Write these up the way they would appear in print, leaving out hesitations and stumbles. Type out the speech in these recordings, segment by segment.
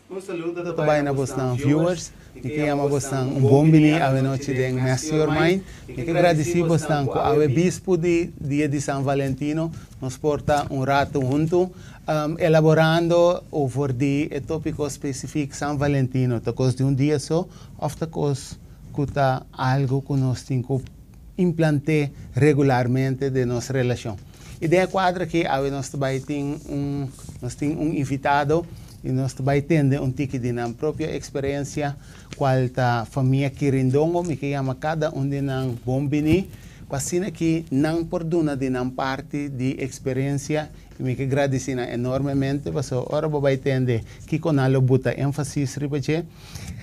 Un saludo ta bai na bosnan viewers. Mi ke yama bosnan un bon bini awe nochi den Master Your Mind. Mi ke gradisí bosnan ku awe bispu di dia di San Valentino nos por ta un ratu huntu elaborando over di e topiko spesifik San Valentino. Ta kos di un dia so òf ta kos ku ta algu ku nos tin ku implant'é regularmente den nos relashon. I den e kuadro aki awe nos ta bai tin un nos tin un invitado i nos ta bai tende un tiki di nan propio eksperensia kual ta famia Kirindongo. Mi ke yama kada un di nan bon bini pa asina ki nan por duna di nan parti di eksperensia i mi ke gradisí nan enormemente pasobra ora bo bai tende kiko nan lo buta énfasis riba dje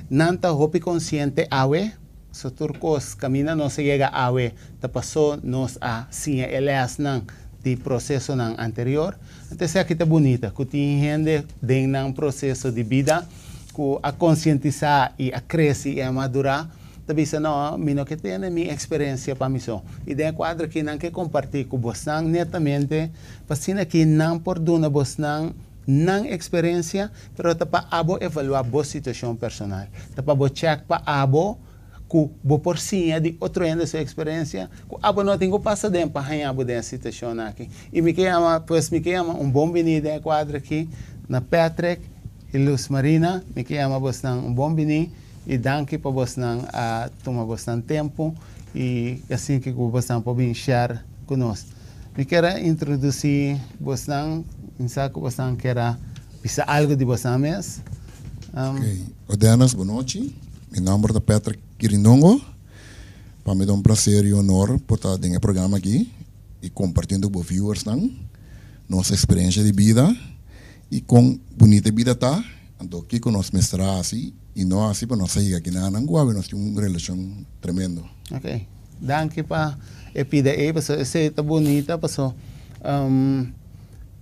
nan ta hopi konsiente awe. So tur kos kaminda nos a yega awe ta paso nos a siña e lèsnan di prosesonan anterior. Anto esaki ta bunita ku tin hende den nan proseso di bida ku a konsientisá i a krese i a madurá ta bisa no, mi no ke tene mi eksperensia pa mi so. I den e kuadro aki nan ke kompartí ku bosnan netamente pa asina ki nan por duna bosnan nan eksperensia, pero ta pa abo evaluá bo situashon personal. Ta pa bo chèk pa abo ku bo por siña di otro hende su eksperensia ku abo no tin ku pasa den pa haña bo den e situashon aki. I mi ke yama, pues mi ke yama un bon biní den e kuadro aki na Patrick i Luz Marina. Mi ke yama bosnan un bon biní i danki pa bosnan a tuma bosnan tempu i asina ku bosnan por bin share ku nos. Mi kier a introdusí bosnan, mi sa ku bosnan kier a bisa algu di bosnan mes. Ok, Odenas, bon nochi. Mi nòmber ta Patrick Kirindongo. Pa mi ta un plaser i honor por ta den e programa aki i kompartiendo ku bo viewersnan nos eksperensha di bida i kon bunita e bida ta, anto kiko nos mester hasi i no hasi pa nos a yega kinanan ku awe nos tin un relashon tremendo. Ok. Danki pa e pida ei pasobra esei ta bunita paso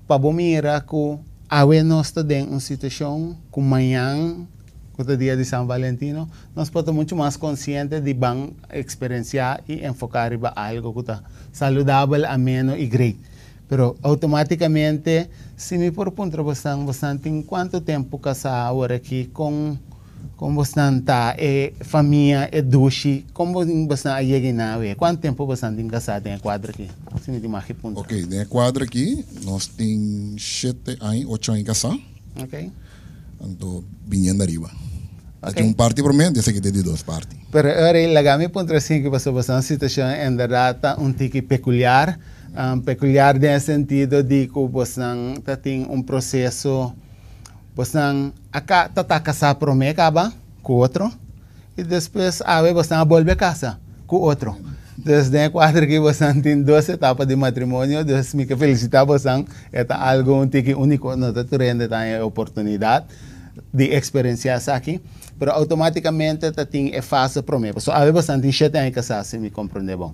pa bo mira ku awe nos ta den un situashon ku mañan ku ta dia di San Valentino nos por ta muchu mas konsiente di ban eksperensiá i enfoká riba algu ku ta saludabel, ameno i great. Pero outomátikamente si mi por puntra bosnan, bosnan tin kuantu tempu kasá aworakí? Kon Kon bosnan ta e famia e dushi? Kon bosnan a yega einan awe? Kuantu tempu bosnan tin kasá den e kuadro aki? Si mi tin mag e puntra. Ok, den e kuadro aki nos tin shete aña, ocho aña kasá. Ok. Anto biniendo ariba. Ok. Ta un parti promé, anto esaki ta e di dos parti. Pero e ora ei laga mi puntra asin ki pasobra bosnan situashon enbèrdat ta un tiki pekuliar. Pekuliar den e sentido di ku bosnan ta tin un proseso. Bosnan a ka ta ta kasá promé kaba ku otro i despues awe bosnan a bolbe kasa ku otro. Dus den e kuadro aki bosnan tin dos etapa di matrimonio, dus mi ke felisitá bosnan, e ta algu un tiki úniko, no ta tur hende ta haña e oportunidat di eksperensiá esaki, pero outomátikamente ta tin e fase promé, pasobra awe bosnan tin shete aña kasá si mi komprondé bon.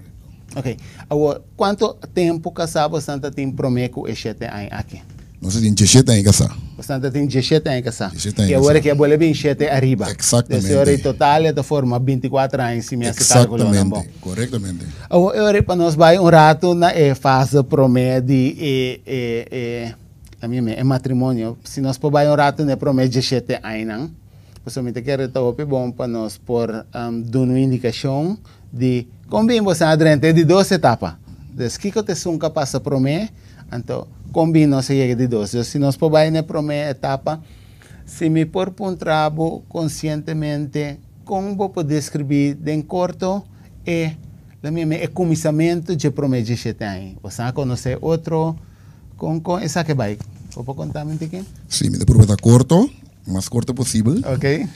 Oke, awor kuantu tempu kasá bosnan ta tin promé ku e shete aña aki? Nos a tin diesshete aña kasá. Bosnan ta tin diesshete aña kasá. Diesshete aña I awor ke a bolbe bin shete ariba. Eksaktamente. Des ora e total e ta forma bintikuater aña si mi hasi kalkulonan bon. Eksaktamente, korektamente. Awor e ora pa nos bai un ratu na e fase promé di e e e ami e matrimonio. Si nos por bai un ratu na e promé diesshete añanan, pasobra mi ta kere ta hopi bon pa nos por duna un indikashon di kon bin boso a drenta e di dos etapa. Des kiko ta esun ku a pasa promé? Anto, kon bin nos a yega di dos? Dus si nos por bai na e promé etapa, si mi por puntra bo konsientemente kon bo por deskribí den korto e, la mi e kuminsamentu dje promé djeshete aña. Bo sa konosé otro, kon kon esaki bai? Bo por konta mi un tiki? Sí, mi ta purba ta korto, mas korto posibel. Oké.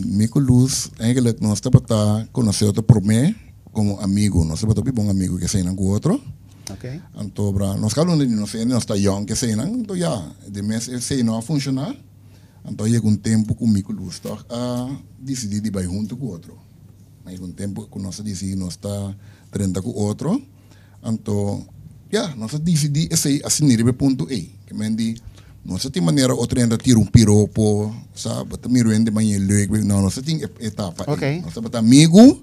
Mi ku Luz, eigenlijk nos tabata konosé otro promé komo amigu. Nos tabata hopi bon amigu keseinan ku otro. Okay. Anto bra, nos cada uno di nos hende nos ta yong eseinan, anto ya, de mes esei no a funciona, anto a yega un tempo cu mi cu Luz toch a dicidi di bay hunto cu otro. A yega un tempo cu nos a dicidi nos ta drenta cu otro, anto ya, nos a dicidi esei asina riba e punto ei. Ke men di, nos a tin manera otro hende a tira un piropo, sa, bo ta mira un hende mañe leuk, no, nos a tin e etapa ei. Okay. Nos tabata amigu.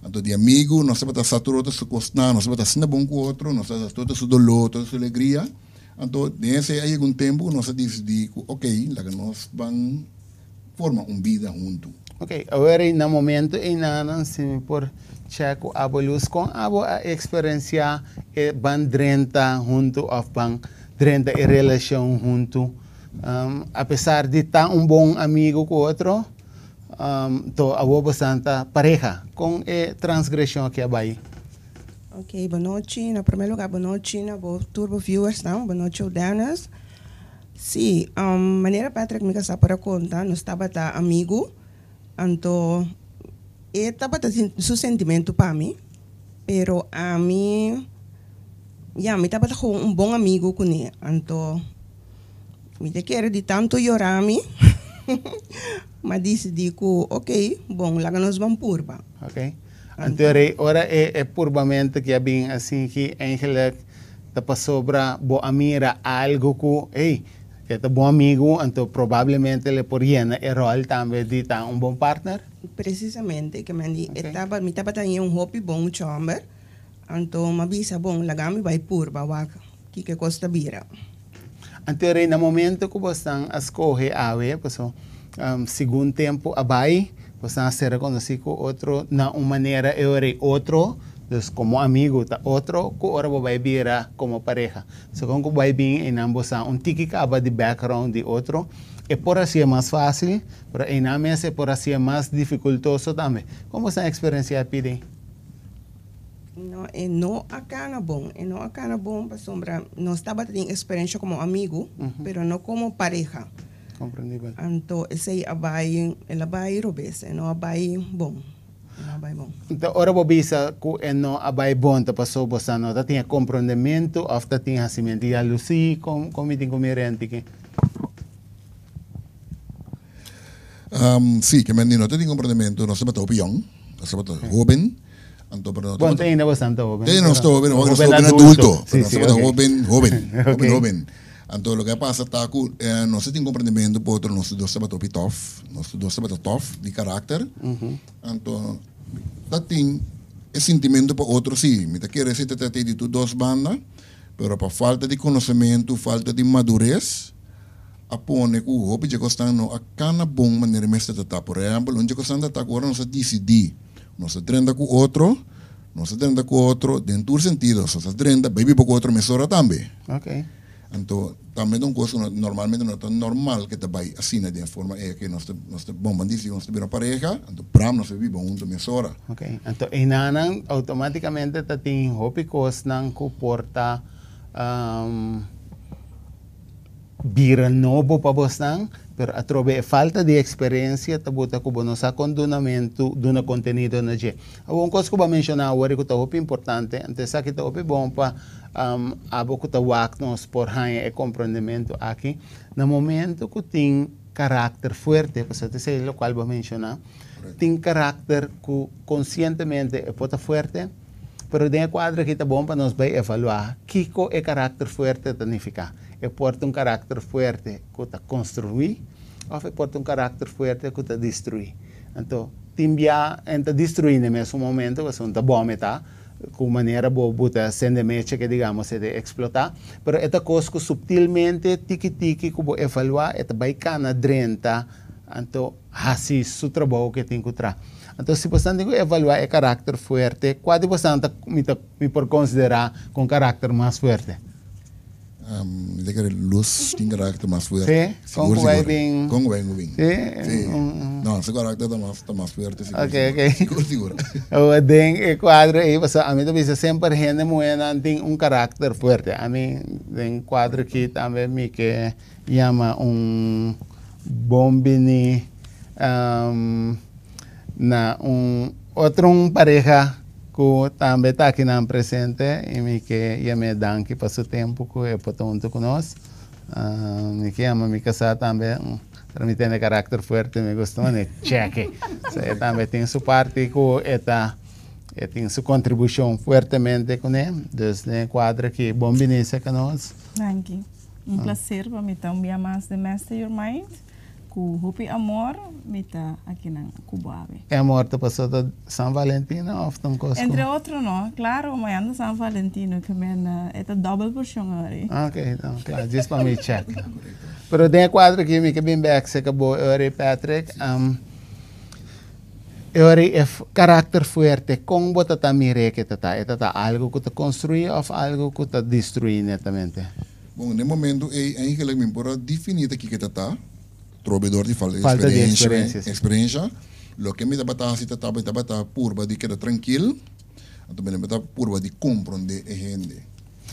Anto di amigu nos tabata sa tur otro su kosnan, nos tabata asina bon ku otro, nos tabata sa tur otro su doló, tur otro su alegria. Anto den esei a yega un tempu ku nos a disidí ku okey, laga nos. nos ban forma un bida huntu. Ok, awor na momento einanan si mi por check ku abo Luz, kon abo a eksperensiá e ban drenta huntu òf ban drenta e relashon huntu? Apesar di ta un bon amigu ku otro, to awor bosan ta pareha. Kon e transgreshon aki a bai? Ok, bonochi. Na promé lugá bonochi na bo tur bo viewersnan. Bonochi Dennis. Sí, manera Patrick mi kasá por a konta, nos tabata amigu, anto e tabata tin su sentimentu pa mi, pero ami, ya, mi tabata gewoon un bon amigu kuné, anto mi ta kere di tantu yora mi, m'a disidí ku ok, bon, laga nos ban purba. Ok, anto rei ora e purbamentu ki a bin asinki, eigenlijk Ta pasobra bo a mira algu ku, ey, e ta bon amigu, anto probablemente lo e por yena e ròl tambe di ta un bon partner? Presisamente, ke men di, e taba, mi tabata haña un hopi bon chòmber, anto m'a bisa, bon, laga mi bai purba wak kiko e kos ta bira. Anto e rei, na momento ku bosnan a skohe awe, paso segun tempu a bai, bosnan a ser rekonosí ku otro na un manera e ora ei otro, dus komo amigu ta otro ku ora bo bai bira komo pareha. Segun ku bai bin einan bo sa un tiki kaba di background di otro, e por hasié mas fásil, pero einan mes e por hasié mas difikultoso tambe. Kon bosnan a eksperensiá e pidi? No, e no a cana bon. E no a cana bon pasobra nos tabata tin experiencia como amigo, pero no como pareha. Comprendibel. Anto esey a bay, el a bay robes, e no a bay bon. E no a bay bon. Anto ora bo bisa cu e no a bay bon ta paso bo sa no ta tin e comprendemento of ta tin hacimento di jalusie? Con, con mi tin cu mira enti? Si, ke men di no ta tin komprendemento, nos tabata hopi yòn, nos tabata hóben, anto pero no tabata. Bon, te ainda bastante hóben. Te ainda nos ta hóben, nos ta hóben adulto, pero nos tabata hóben, hóben, hóben, hóben. Anto loke a pasa ta ku nos ta tin komprendemento por otro, nos dos tabata hopi tòf, nos dos tabata tòf di karakter, anto ta tin e sintimentu pa otro si, mi ta kere si ta trata di tur dos banda, pero pa falta di konosementu, falta di madures, a pone ku hopi dje kosnan no a kana bon manera mester ta ta. Por ehèmpel, un dje kosnan ta ta ku ora nos a disidí nos ta drenta ku otro, nos ta drenta ku otro den tur sentido. Nos ta drenta bai biba ku otro mesora tambe. Anto tambe ta un kos ku normalmente no ta normal ke ta bai asina den e forma ei ke nos ta nos ta bon ban disidí nos ta bira pareha, anto bram nos ta biba huntu mesora. Anto einanan outomátikamente ta tin hopi kosnan ku por ta Bira nobo pa bosnan, pero atrobe e falta di experiencia ta buta cu bo no sa con dunamentu, duna contenido na dje. Awor un cos cu bo a menciona awor y cu ta hopi importante, anto esaki ta hopi bon pa abo cu ta wak nos por haña e comprendemento aki, na momento cu tin caracter fuerte, pasobra ta esey locual bo a menciona, tin caracter cu conscientemente e por ta fuerte, Pero den e kuadro aki ta bon pa nos bai evaluá kiko e karakter fuerte ta nifiká. E por ta un karakter fuerte ku ta konstruí òf e por ta un karakter fuerte ku ta destruí. Anto, tin bia en ta destruí na e mesun momento pasobra un ta bòmetá ku manera bo buta sende mecha ke digamos e ta eksplotá. Pero e ta kos ku suptilmente, tiki tiki ku bo evaluá e ta bai kana drenta. Anto hasi su trabou ke tin ku tra. Anto si bosan tin ku evaluá e karakter fuerte, kua di bosan ta mi ta mi por konsiderá ku un karakter mas fuerte? Mi ta kere Luz tin karakter mas fuerte. Sí? Kon ku bai bin? Kon ku bai ku bin. Sí? Sí. No, su karakter ta mas ta mas fuerte sigur. Ok, ok. Sigur sigur. Awor den e kuadro ei pasobra ami ta bisa semper hende muhénan tin un karakter fuerte. Ami den kuadro aki tambe mi ke Yama un bon bini na un otro un pareha ku tambe ta akinan presente i mi ke yam'é danki pa su tempu ku e por ta huntu ku nos. Mi ke yama mi kasá tambe, pero mi tene karakter fuerte, mi gusta manera chèke. So e tambe tin su parti ku e ta e tin su kontribushon fuertemente kuné. Dus den e kuadro aki bon bini serka nos. Danki. Un placer pa mi ta un bia mas den Master Your Mind. Ku hopi amor mi ta akinan ku bo awe. E amor ta paso ta San Valentino of ta un kos ku. Entre otro no, klaro mañana ta San Valentino ke men e ta dòbel porshon ori. Ok, no, kla, djis pa mi check. Pero den e kuadro aki mi ke bin bek seka bo e ori Patrick, e ori e karakter fuerte kon bo ta ta mir'é ke ta ta? E ta ta algu ku ta konstruí of algu ku ta destruí netamente? Bon, den momento ei eigenlijk mi por a defini ta kiko ta ta, trobe dor di falta di experiencia, experiencia, loke mi tabata haci ta mi tabata purba di keda trankil, anto mi tabata purba di compronde e hende.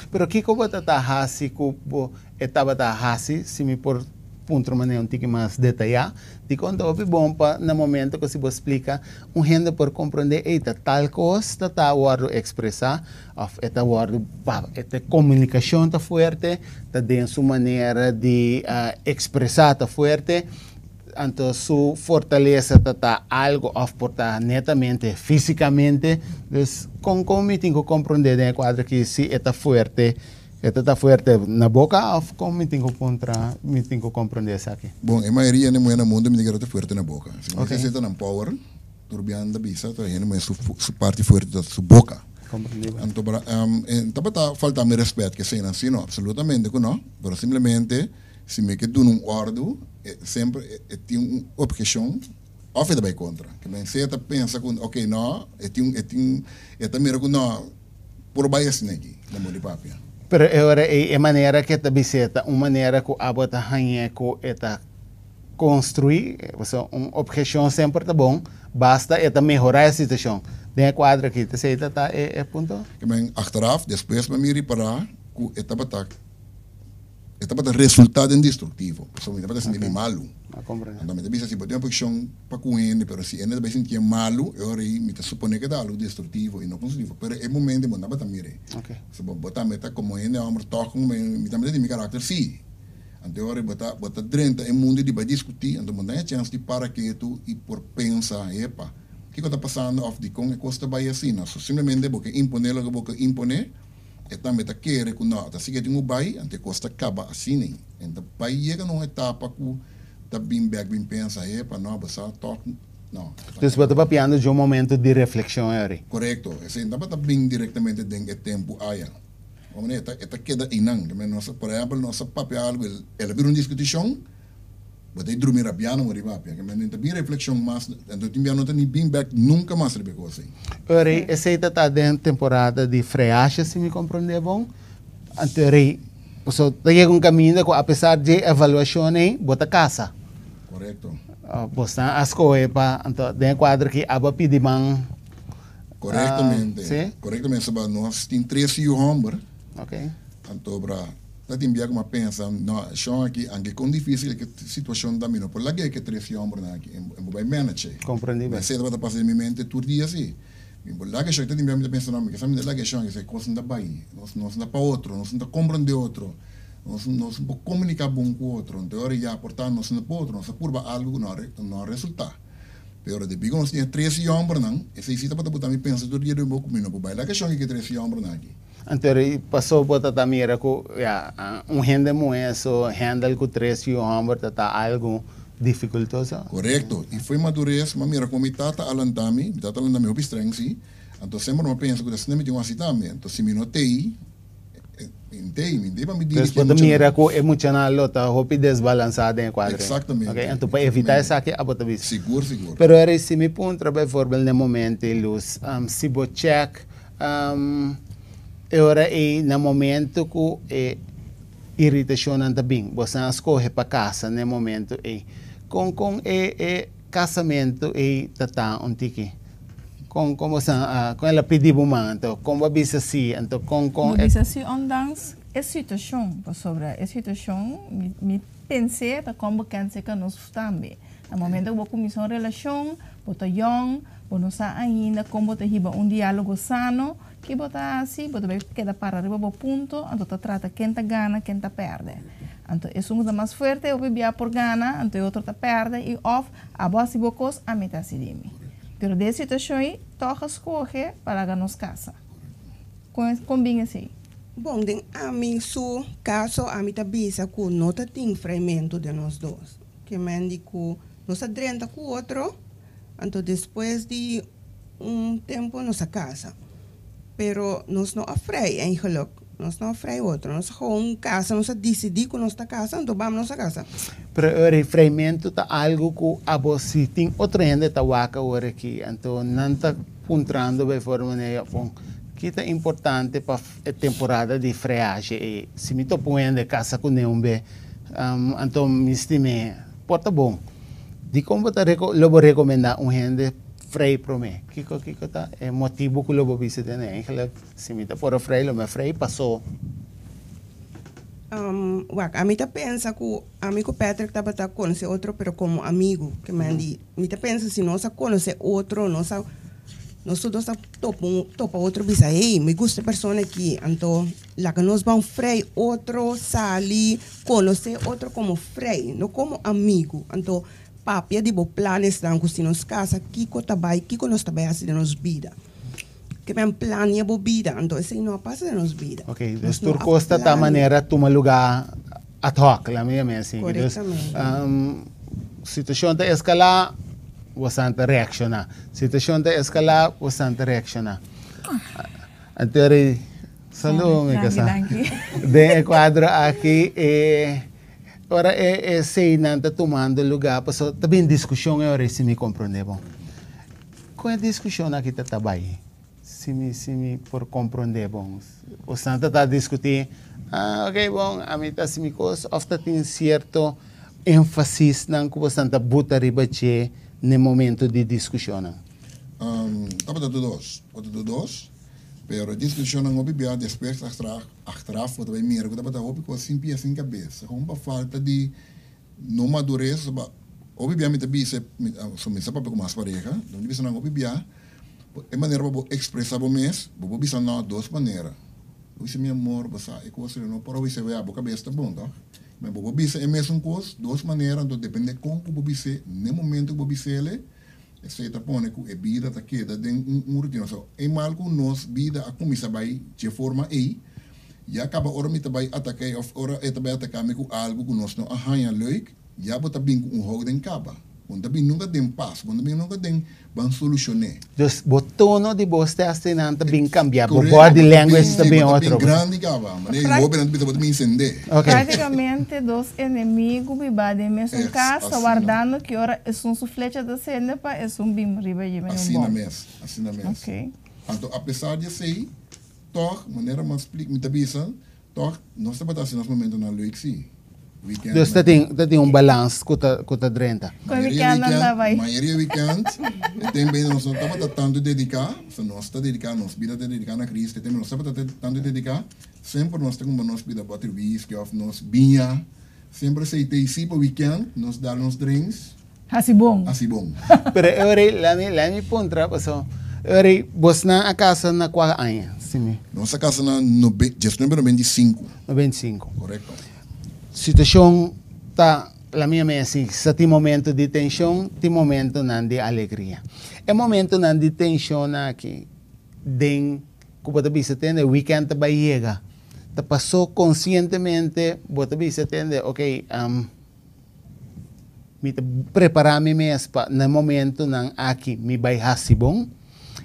Pero kiko bo ta ta haci cu bo e tabata haci, si mi por puntra manera un tiki mas detaya? Dikon ta hopi bon pa na momento ku si bo splika, un hende por komprondé, ey, ta tal kos ta ta wòrdu ekspresá òf e ta wòrdu pa e ta komunikashon ta fuerte, ta den su manera di ekspresá ta fuerte, anto su fortalesa ta ta algu òf por ta netamente físikamente. Dus kon kon mi tin ku komprondé den e kuadro aki si e ta fuerte? E ta ta fuerte na boka of kon mi tin ku puntra, mi tin ku komprondé esaki? Bon, e mayoria hende muhé na mundu mi ta kere ta fuerte na boka. Si bo mester seta nan power, tur bian ta bisa ta hende muhé su su parti fuerte ta su boka. Komprendí. Anto bra e tabata falta mi respet ke eseinan si no, absolutamente ku no, pero simplemente si mi ke duna un òrdu e semper e tin un obheshon of e ta bai kontra. Ke men sea ta pensa ku oke no, e tin e tin e ta mira ku no. Por bai asina aki na Modi Papia. Pero e ora ei e manera ku e ta bis'é ta un manera ku abo ta hañ'é ku e ta konstruí, pasobra un obheshon semper ta bon, basta e ta mehorá e situashon. Den e kuadro aki, ta esei ta ta e punto? Ke men achteraf, despues mi a ripará ku e tabata. E tabata resultá den destruktivo, pasobra mi tabata sinti mi malu. Anto mi ta bisa si bo tin obhekshon pa ku hende, pero si hende ta bai sintié malu, e ora ei mi ta suponé ku ta algu destruktivo i no konstruktivo. Pero e momento bo no tabata mir'é. Pasobra bo tambe ta komo hende hòmber tòg komo mi tambe ta tin mi karakter sí. Anto e ora ei bo ta bo ta drenta e mundu di bai diskutí, anto bo no ta haña chèns di para ketu i por pensa, epa, kiko ta pasando òf dikon e kos ta bai asina. So simplemente bo ke imponé loke bo ke imponé. E tambe ta kere ku no ta sigui tin ku bai, anto e kos ta kaba asina. En ta bai yega na un etapa ku ta bin bek bin pensa, epa, no, bo sa tòg no. Dus bo ta papiando dje un momento di reflekshon eri. Korekto. Esei no tabata bin direktamente den e tempu aya. Bo manera e ta e ta keda einan. Nos a, por ehèmpel, nos a papia algu, el a bira un diskutishon. Bo ta drumi rabiá no riba apia. Ke men ta bin reflexion mas, anto tin bia no ta ni bin bek nunca mas riba e cos ei. Ora esei ta ta den temporada di freasha si mi comprende bon. Anto ora paso ta yega un caminda cu apesar dje evaluacion ei bo ta casa. Correcto. Bosnan a scohe pa anto den e cuadro aki abo a pidi man. Correctamente. Si. Correctamente saba nos tin tres yu homber. Ok. Anto bra. Ta tin bia ku mi a pensa, no, shon aki, anke kon difisil e situashon ta, mi no por lag'é ku e tres yòmbernan aki, e bo bai manage. Komprendí bo. Esei tabata pasa den mi mente tur dia si. Mi por laga e shon, ta tin bia mi ta pensa, no, mi ke sa mi ta laga e shon aki, esei kos no ta bai, nos no ta pa otro, nos no ta komprendé otro, nos nos no por komuniká bon ku otro, anto e ora ya por ta nos no ta pa otro, nos a purba algu ku no a no a resultá. Pero debí ku nos tin e tres yòmbernan, esei si tabata buta mi pensa tur dia den bo ku mi no por bai laga e shon aki ku e tres yòmbernan aki. Anto ri paso bo ta ta mira ku ya un hende muhé su handle ku tres yu hòmber ta ta algu difikultoso? Korekto. I fo'i madures m'a mira kon mi tata a lanta mi, mi tata a lanta mi hopi streng si, anto semper m'a pensa ku ta asina mi tin un hasi tambe, anto si mi no t'ei, mi no t'ei, mi no t'ei pa mi dirigí e muchanan. Bo ta mira ku e muchanan lo ta hopi desbalansá den e kuadro ei. Eksaktamente. Oke, anto pa evitá esaki abo ta bisa. Sigur, sigur. Pero eri si mi puntra bijvoorbeeld na e momento ei Luz, si bo chèk E ora ei na momento ku e iritashonnan ta bin, boso a skohe pa kasa na e momento ei. Kon kon e e kasamentu ei ta ta un tiki? Kon kon boso a kon el a pidi bo man anto? Kon bo a bisa si? Anto kon kon Bo bisa si ondanks e situashon, pasobra e situashon mi mi pens'é ta kon bo kèn serka nos tambe. Na momento ku bo kuminsá un relashon, bo ta yòn, Bo no sa ainda kon bo ta hiba un diálogo sano, ki bo ta hasi? Bo ta bai keda para riba bo punto, anto ta trata ken ta gana, ken ta pèrdè. Anto esun ku ta mas fuerte hopi bia por gana, anto e otro ta pèrdè i òf abo hasi bo kos, ami ta hasi di mi. Pero den e situashon ei, tòg a skohe pa laga nos kasa. Kon kon bin esei? Bon, den ami su kaso ami ta bisa ku no ta tin freimentu den nos dos. Ke men di ku nos a drenta ku otro, anto despues di un tempu nos a kasa. Pero nos no a frei eigenlijk. Nos no a frei otro. Nos a gewoon kasa, nos a disidí ku nos ta kasa, anto bam nos a kasa. Pero e refreimentu ta algu ku abo si tin otro hende ta wak awor aki, anto nan ta puntrando bijvoorbeeld manera bon ki ta importante pa e temporada di freashi ei? Si mi topa un hende kasa kuné un be, anto mi stim'é, por ta bon. Dikon bo ta lo bo rekomendá un hende frei promé? Kiko kiko ta e motibu ku lo bo bisa tene? Eigenlijk si mi ta por a frei lo mi a frei paso. Wak, ami ta pensa ku ami ku Patrick tabata konosé otro pero komo amigu. Ke men di, mi ta pensa si nos a konosé otro, nos a nos tur dos a topa un topa otro bisa hey mi gusta e persona aki anto laga nos ban frei otro, sali, konosé otro komo frei, no komo amigu. Anto papia di bo planesnan ku si nos kasa kiko ta bai, kiko nos ta bai hasi den nos bida. Ke men plania bo bida, anto esei no a pasa den nos bida. Ok, dus tur kos ta ta manera tuma lugá ad hoc, laat mi yam'é así. Korektamente. Situashon ta eskalá, bosan ta reakshoná. Situashon ta eskalá, bosan ta reakshoná. Anto ri, salú mi kasá. Danki, danki. Den e kuadro aki e ora e eseinan ta tumando lugá, pasobra ta bin diskushon e ora ei si mi komprondé bon. Kon e diskushon aki ta ta bai? Si mi si mi por komprondé bon. Osnan ta ta diskutí, ah ok bon, ami ta hasi mi kos, òf ta tin sierto énfasisnan ku bosnan ta buta riba dje n'e momento di diskushonnan? Tabata tur dos, tabata tur dos, pero e diskushonnan hopi bia despues achteraf achteraf bo ta bai mira ku tabata hopi kos sin pia sin kabes, kon pa falta di No madurez, ba hopi bia mi ta bisa mi so mi sa papia ku mas pareha, mi ta bisa nan hopi bia e manera pa bo expresa bo mes, bo por bisa no dos manera, bo bisa mi amor bo sa e kos no por bisa wea bo kabes ta bon toh, ma bo por bisa e mesun kos dos manera anto depende kon ku bo bis'é n'e momento ku bo bis'el esei ta pone ku e bida ta keda den un rutina, so e mal ku nos bida a kuminsa bai dje forma ei. Ya kaba ora mi ta bai atak'é òf ora e ta bai ataká mi ku algu ku nos no a haña leuk, ya bo ta bin ku un houden kaba. Bo no ta bin nunka den pas, bo no ta bin nunka den ban solushon'é. Dus bo tono di bos te hasta einan ta bin kambia, bo body language ta bin otro. Bo ta bin grandi kaba, manera e hóbennan ta bisa bo ta bin sendé. Práktikamente dos enemigu biba den mesun kas ta wardando ki ora esun su flecha ta sende pa esun bin riba dje mene un bòm. Asina mes, asina mes. Anto apesar di esei, Tòg, manera mi a splika, mi ta bisa, tòg nos tabata hasi nos momentonan leuk sí. Weekend. Dus ta tin, ta tin un balans ku ta, ku ta drenta. Kon weekendnan ta bai? Mayoria weekend, e tempu ei nos no tabata tantu dediká, so nos ta dediká, nos bida ta dediká na Cristo, e tempu nos tabata tantu dediká, semper nos ta kumpra nos pida bòter whisky òf nos biña, semper esei ta ei sí pa weekend nos dal nos drinks. Hasi bon. Hasi bon. Pero e ora ei, lami, lami puntra, paso, e ora ei, bosnan a casa na kua aña? Si mi. Nos a casa na nobe, 1995. 95. Korekto. Situashon ta, lami yama así, sa tin momento di tenshon, tin momentonan di alegria. E momentonan di tenshon aki, den ku bo ta bisa tende, weekend ta bai yega, ta paso konsientemente bo ta bisa tende, ok, Mi ta prepará mi mes pa na e momentunan aki mi bai hasi bon.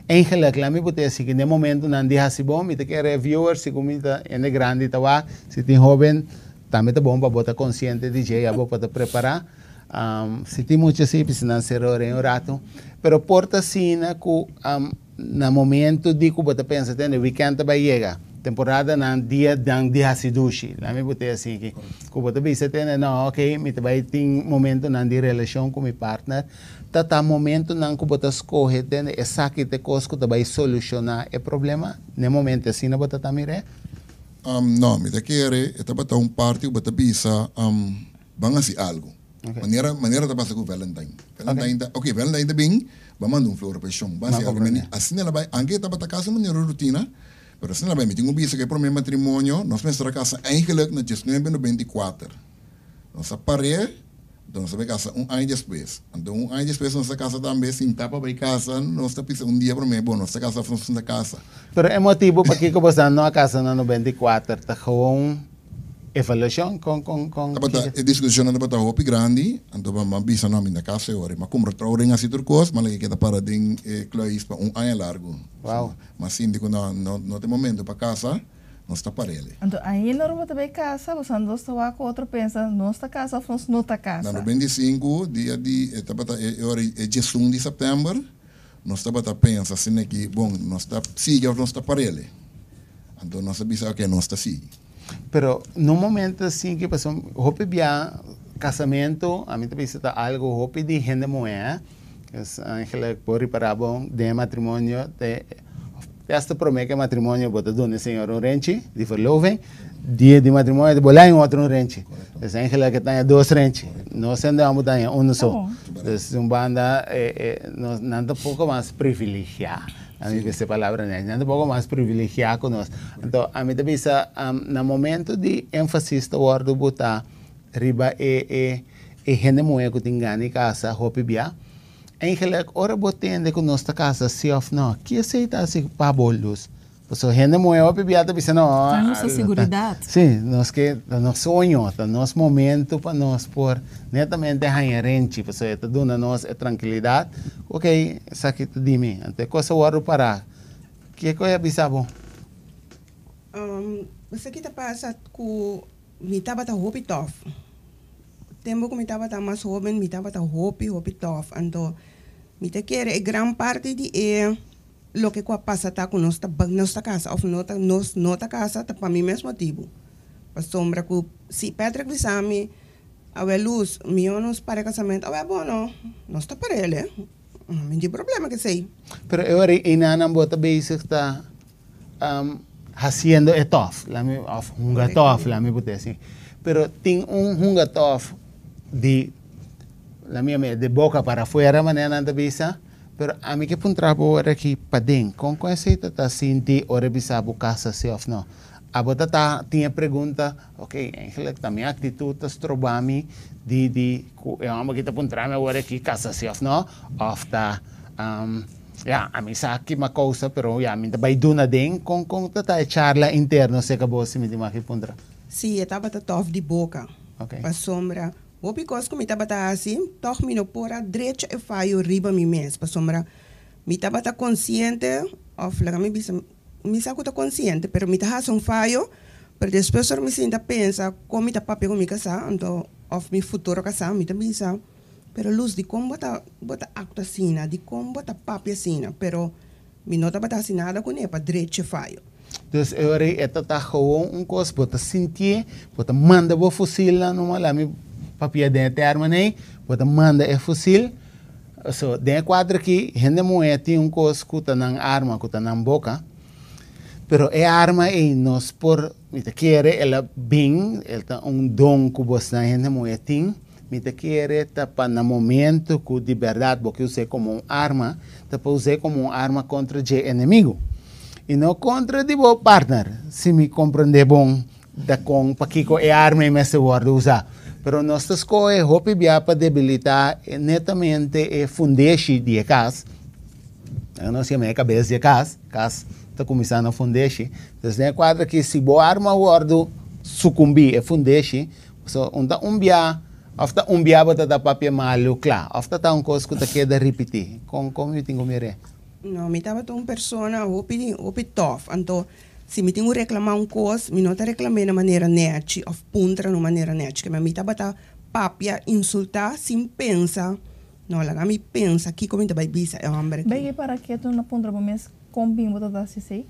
Eigenlijk laat mi por ta esaki, na e momentunan di hasi bon mi ta kere viewers segun mi ta hende grandi ta wak, si tin hoben tambe ta bon pa bo ta konsiente di dje ya bo por ta prepará. Si tin mucha si bisa nan sera oren un ratu. Pero por ta asina ku na momento di ku bo ta pensa tende weekend ta bai yega, temporadanan dia nan di hasi dushi, laat mi put'e asiki, ku bo ta bisa tende no ok mi ta bai tin momentonan di relashon ku mi partner, ta ta momentonan ku bo ta skohe tende esaki ta e kos ku ta bai solushoná e problema, n'e momento asina bo ta ta mir'é? No, mi ta kere e tabata un parti ku bo ta bisa ban hasi algu. Manera manera ta pasa ku Valentine. Valentine ta ok Valentine ta bin ba manda un flor pa e shon ba hasi algu meni asina el a bai anke e tabata kasi manera rutina pero asina el a bai mi tin ku bisa ku e prome matrimonio nos mester a kasa eigenlik na 1994 nos a par'é anto nos a bai kasa un aña despues anto un aña despues nos a kasa tambe sinta pa bai kasa nos ta bisa un dia prome bon nos ta kasa of nos no ta kasa. Pero e motibu pakiko boso no a kasa na 94 ta gewoon. evaluashon kon kon kon Tabata e diskushonnan tabata hopi grandi, anto mi a bisa no mi na kasa e ora. Mi a kumpra trouwring hasi tur kos, ma loke keda para den e kluis pa un aña largu. Wow. Mi a sinti ku no no ta e momento pa kasa, nos ta parele. Anto ainda ora bo ta bai kasa, boso dos ta wak ku otro pensa, nos ta kasa òf nos no ta kasa? Na 95, dia di e tabata e ora e diesun di sèptèmber, nos tabata pensa asina ki, bon, nos ta sigui òf nos ta parele? Anto nos a bisa, oke, nos ta sigui. Pero na un momento asin ki pasobra hopi bia kasamentu, ami ta bisa ta algu hopi di hende muhé, es eigenlijk bo ripara bo den e matrimonio te te hasta prome ke matrimonio bo ta duna e señor un renchi di verloving, dia di matrimonio bo laña un otro un renchi. Dus eigenlijk e taña dos renchi, no sende amo taña uno so. Dus di un banda nos nan ta poko mas privilegiá. Ami bisa e palabra nèchi, nan ta poko mas privilegiá ku nos. Anto ami ta bisa na momento di énfasis ta wòrdu botá riba e e e hende muhé ku tin gana di kasa hopi bia, eigenlijk ora bo tende ku nos ta kasa si òf nò, ki esei ta hasi pa bo lus? Pasobra hende muhé hopi bia ta bisa no. Ta nos seguridat. Si, nos ke, ta nos soño, ta nos momento pa nos por netamente haña renchi, pasobra e ta duna nos e trankilidat, ok, esaki ta di mi. Anto e kos a wòrdu pará. Kiko e a bisa bo? Esaki ta pasa ku mi tabata hopi tòf. Tempu ku mi tabata mas hóben mi tabata hopi, hopi tòf. Anto mi ta kere e gran parti di e Loke ku a pasa ta ku nos ta nos ta kasa òf no ta nos no ta kasa ta pa mi mes motibu. Pasobra ku si Patrick bisa mi, Awè Luz, mihó nos para e kasamentu, awè bono, nos ta para el e, mi no tin problema ku esei. Pero e ora einan bo ta bezig ta hasiendo e tòf, lami òf hunga tòf, lami por desi. Pero tin un hunga tòf di, lami yama de boka para afuera manera nan ta bisa. Pero ami ke puntra bo ora aki paden, kon kon esei ta ta sinti ora e bisa bo kasa si of no? Abo ta ta tin e pregunta, ok, eigenlijk ta mi actitud ta stroba mi di di ku e homber aki ta puntra mi awor aki kasa si of no? Of ta ya, ami sa ki mi a kousa pero ya mi ta bai duna den, kon kon ta ta e charla interno serka bo si mi tin wak puntra? Si, e tabata tof di boka, pasobra Hopi kos ku mi tabata hasi, tòg mi no por a drecha e fayo riba mi mes, pasobra mi tabata konsiente, òf laga mi bisa, mi sa ku ta konsiente, pero mi ta hasi un fayo, pero despues ora mi sinta pensa kon mi ta papia ku mi kasá, anto òf mi futuro kasá, mi ta bisa, pero Luz, dikon bo ta bo ta aktua asina? Dikon bo ta papia asina? Pero mi no tabata hasi nada kuné pa drecha e fayo. Dus e ora ei e ta ta gewoon un kos, bo ta sintié, bo ta manda bo fusilnan numa, laat mi papia den e tèrmen ei, bo ta manda e fusil, so den e kuadro aki hende muhé tin un kos ku ta nan arma, ku ta nan boka, pero e arma ei nos por, mi ta kere el a bin, el ta un don ku bosnan hende muhé tin, mi ta kere ta pa na momento ku di bèrdat bo ke us'é komo un arma, ta pa us'é komo un arma kontra dje enemigu i no kontra di bo partner, si mi komprendé bon ta kon pakiko e arma ei mester wòrdu usá. Pero nos ta skohe hopi bia pa debilitá netamente e fundeshi di e kas, nos yama e kabes di e kas, kas ta kuminsá na fundeshi, entonces den e kuadro aki si bo arma wòrdu sukumbí e fundeshi, So un ta un bia of ta un bia bo ta ta papia malu kla of ta ta un kos ku ta keda ripití? Kon kon mi tin ku mir'é? No, mi tabata un persona hopi hopi tòf. Anto si mi tin ku reklamá un kos, mi no ta reklam'é na manera nèchi òf puntra na un manera nèchi. Keme mi tabata papia, insultá sin pensa. No, laga mi pensa kiko mi ta bai bisa e hòmber aki. Bai para ketu na puntra bo mes kon bin bo ta ta hasi esei?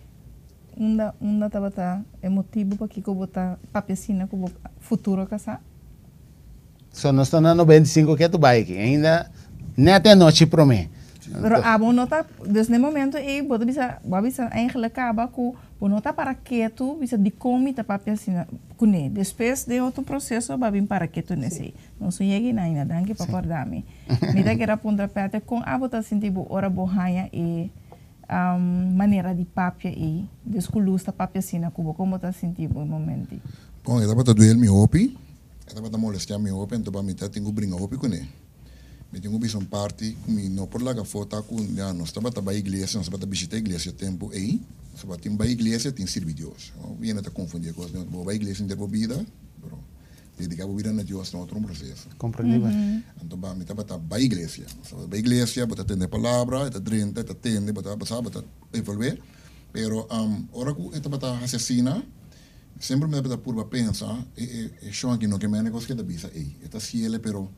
Unda unda tabata e motibu pakiko bo ta papia asina ku bo futuro kasá? So nos ta na 95 ketu bai aki, ainda net e anochi promé. Pero abo no ta, dus na e momento ei bo ta bisa, bo a bisa eigenlijk kaba ku bo no ta para ketu bisa dikon mi ta papia asina kuné. Despues den otro proseso bo a bin para ketu nesei. Nos no yega einan ainda, danki pa kòrda mi. Mi ta kere a puntra Peter kon abo ta sinti bo ora bo haña e manera di papia ei. Dios ku lus ta papia asina ku bo. Kon bo ta sinti bo e momento ei? Bon, e tabata duel mi hopi, e tabata molestia mi hopi, anto pa mi ta tin ku bringa hopi kuné. Mi tin ku bisa un parti ku mi no por laga afó ta ku ya nos tabata bai iglesia, nos tabata bishita iglesia e tempu ei. Nos tabata tin bai iglesia, tin sirbi Dios. Hopi hende ta konfundi e kos, bo bai iglesia henter bo bida. Dediká bo bida na Dios ta otro un proseso. Komprendibel. Anto ba mi tabata bai iglesia. Nos tabata bai iglesia, bo ta tende palabra, e ta drenta, e ta tende, bo ta bo sa, bo ta evolué. Pero ora ku e tabata hasi asina, semper mi tabata purba pensa, e e e shon aki no ke mene kos ke ta bisa ei. E ta siele pero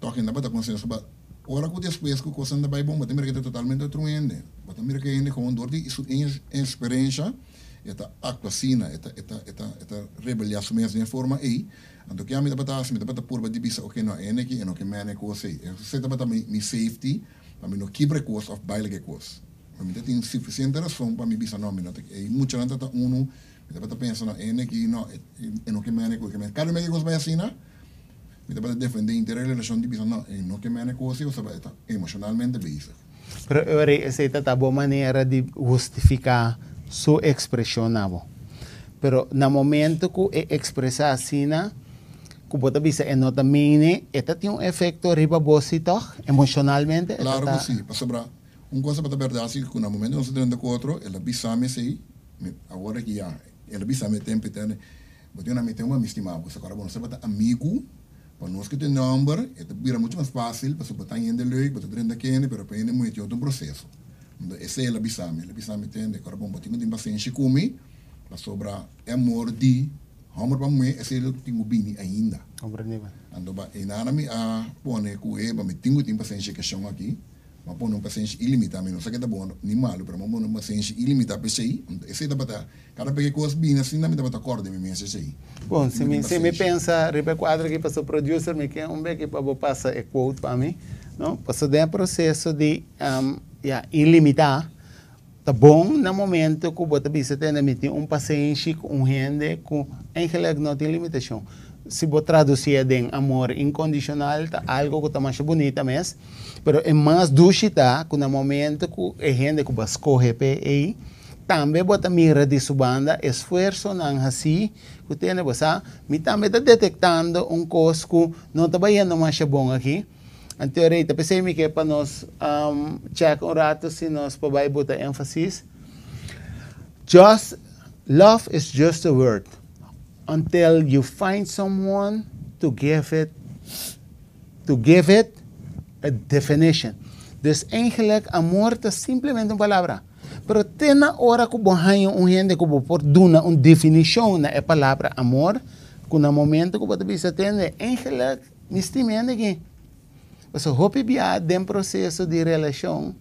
tòg e tabata konsenso ba ora ku despues ku kosnan ta bai bon bo ta mira ke ta totalmente otro hende. Bo ta mira ke hende gewoon dor di su eksperensha e ta aktua asina, e ta e ta e ta e ta rebeliá su mes den e forma ei. Anto ke ami tabata hasi? Mi tabata purba di bisa oke no hende aki e no ke mene e kos ei. Esei tabata mi mi safety pa mi no kibra e kos òf baila ku e kos. Ma mi ta tin sufisiente rason pa mi bisa no mi no ta e muchanan ta ta unu mi tabata pensa no hende aki no e no ke mene e kos. Kada bes ke kos bai asina mi tabata defende henter e relashon di bisa no e no ke mene e kos ei pasobra e ta emoshonalmente bezig. Pero e ora esei ta ta bo manera di hustifiká su ekspreshon na bo. Pero na momento ku e ekspresá asina, ku bo ta bisa e no ta mene, e ta tin un efekto riba bo si tòg, emoshonalmente? E ta Klaro ta. ku si, pasobra un kos tabata bèrdat si ku na momento nos a drenta ku otro, el a bisa mi esei, mi awor aki ya, el a bisa mi e tempu eterne, bo tin un ami, ten un ami stimá bo, esaki ora bo nos tabata amigu, Pa nos ku tin nòmber e ta bira muchu mas fásil pasobra bo ta hende leuk, bo ta drenta kende, pero pa hende muhé tin otro proseso. Anto esei el a bisa mi, el a bisa mi tende, kòrda bon, bo tin ku tin pasenshi ku mi pasobra e amor di hòmber pa muhé esei lo tin ku bini ainda. Anto pa einan mi a pone ku e pa mi tin ku tin pasenshi e keshon aki. Mi a pone un pasenshi ilimitá. Mi no sa ke ta bon ni malu, pero mi a pone un pasenshi ilimitá p'esei. Anto esei tabata, kada bes ke kos bini asina, mi tabata kòrda mi mes esei. Bon, si mi, si mi pensa riba e kuadro aki, pasobra producer mi ke un beki pa bo pasa e quote pa mi, no? Pasobra den e proseso di, ya, ilimitá, ta bon na momento ku bo ta bisa tende mi tin un pasenshi ku un hende ku eigenlijk no tin limitashon. Si bo tradusié den amor inkondishonal ta algo ku ta masha bunita mes. Pero e mas dushi ta ku na momento ku e hende ku bo a skohe p'e ei, tambe bo ta mira di su banda esfuersonan hasí ku tene bo sa, mi tambe ta detektando un kos ku no ta bayendo masha bon aki. Anto rei ta p'esei mi ke pa nos chèk un rato si nos por bai buta énfasis. Just, love is just a word until you find someone to give it. To give it a definition. Dus eigenlijk amor ta simplemente un palabra. Pero te na ora ku bo haña un hende ku bo por duna un definishon na e palabra amor, ku na momento ku bo ta bisa tende, eigenlijk mi stima e hende aki. Pasobra hopi bia den proseso di relashon,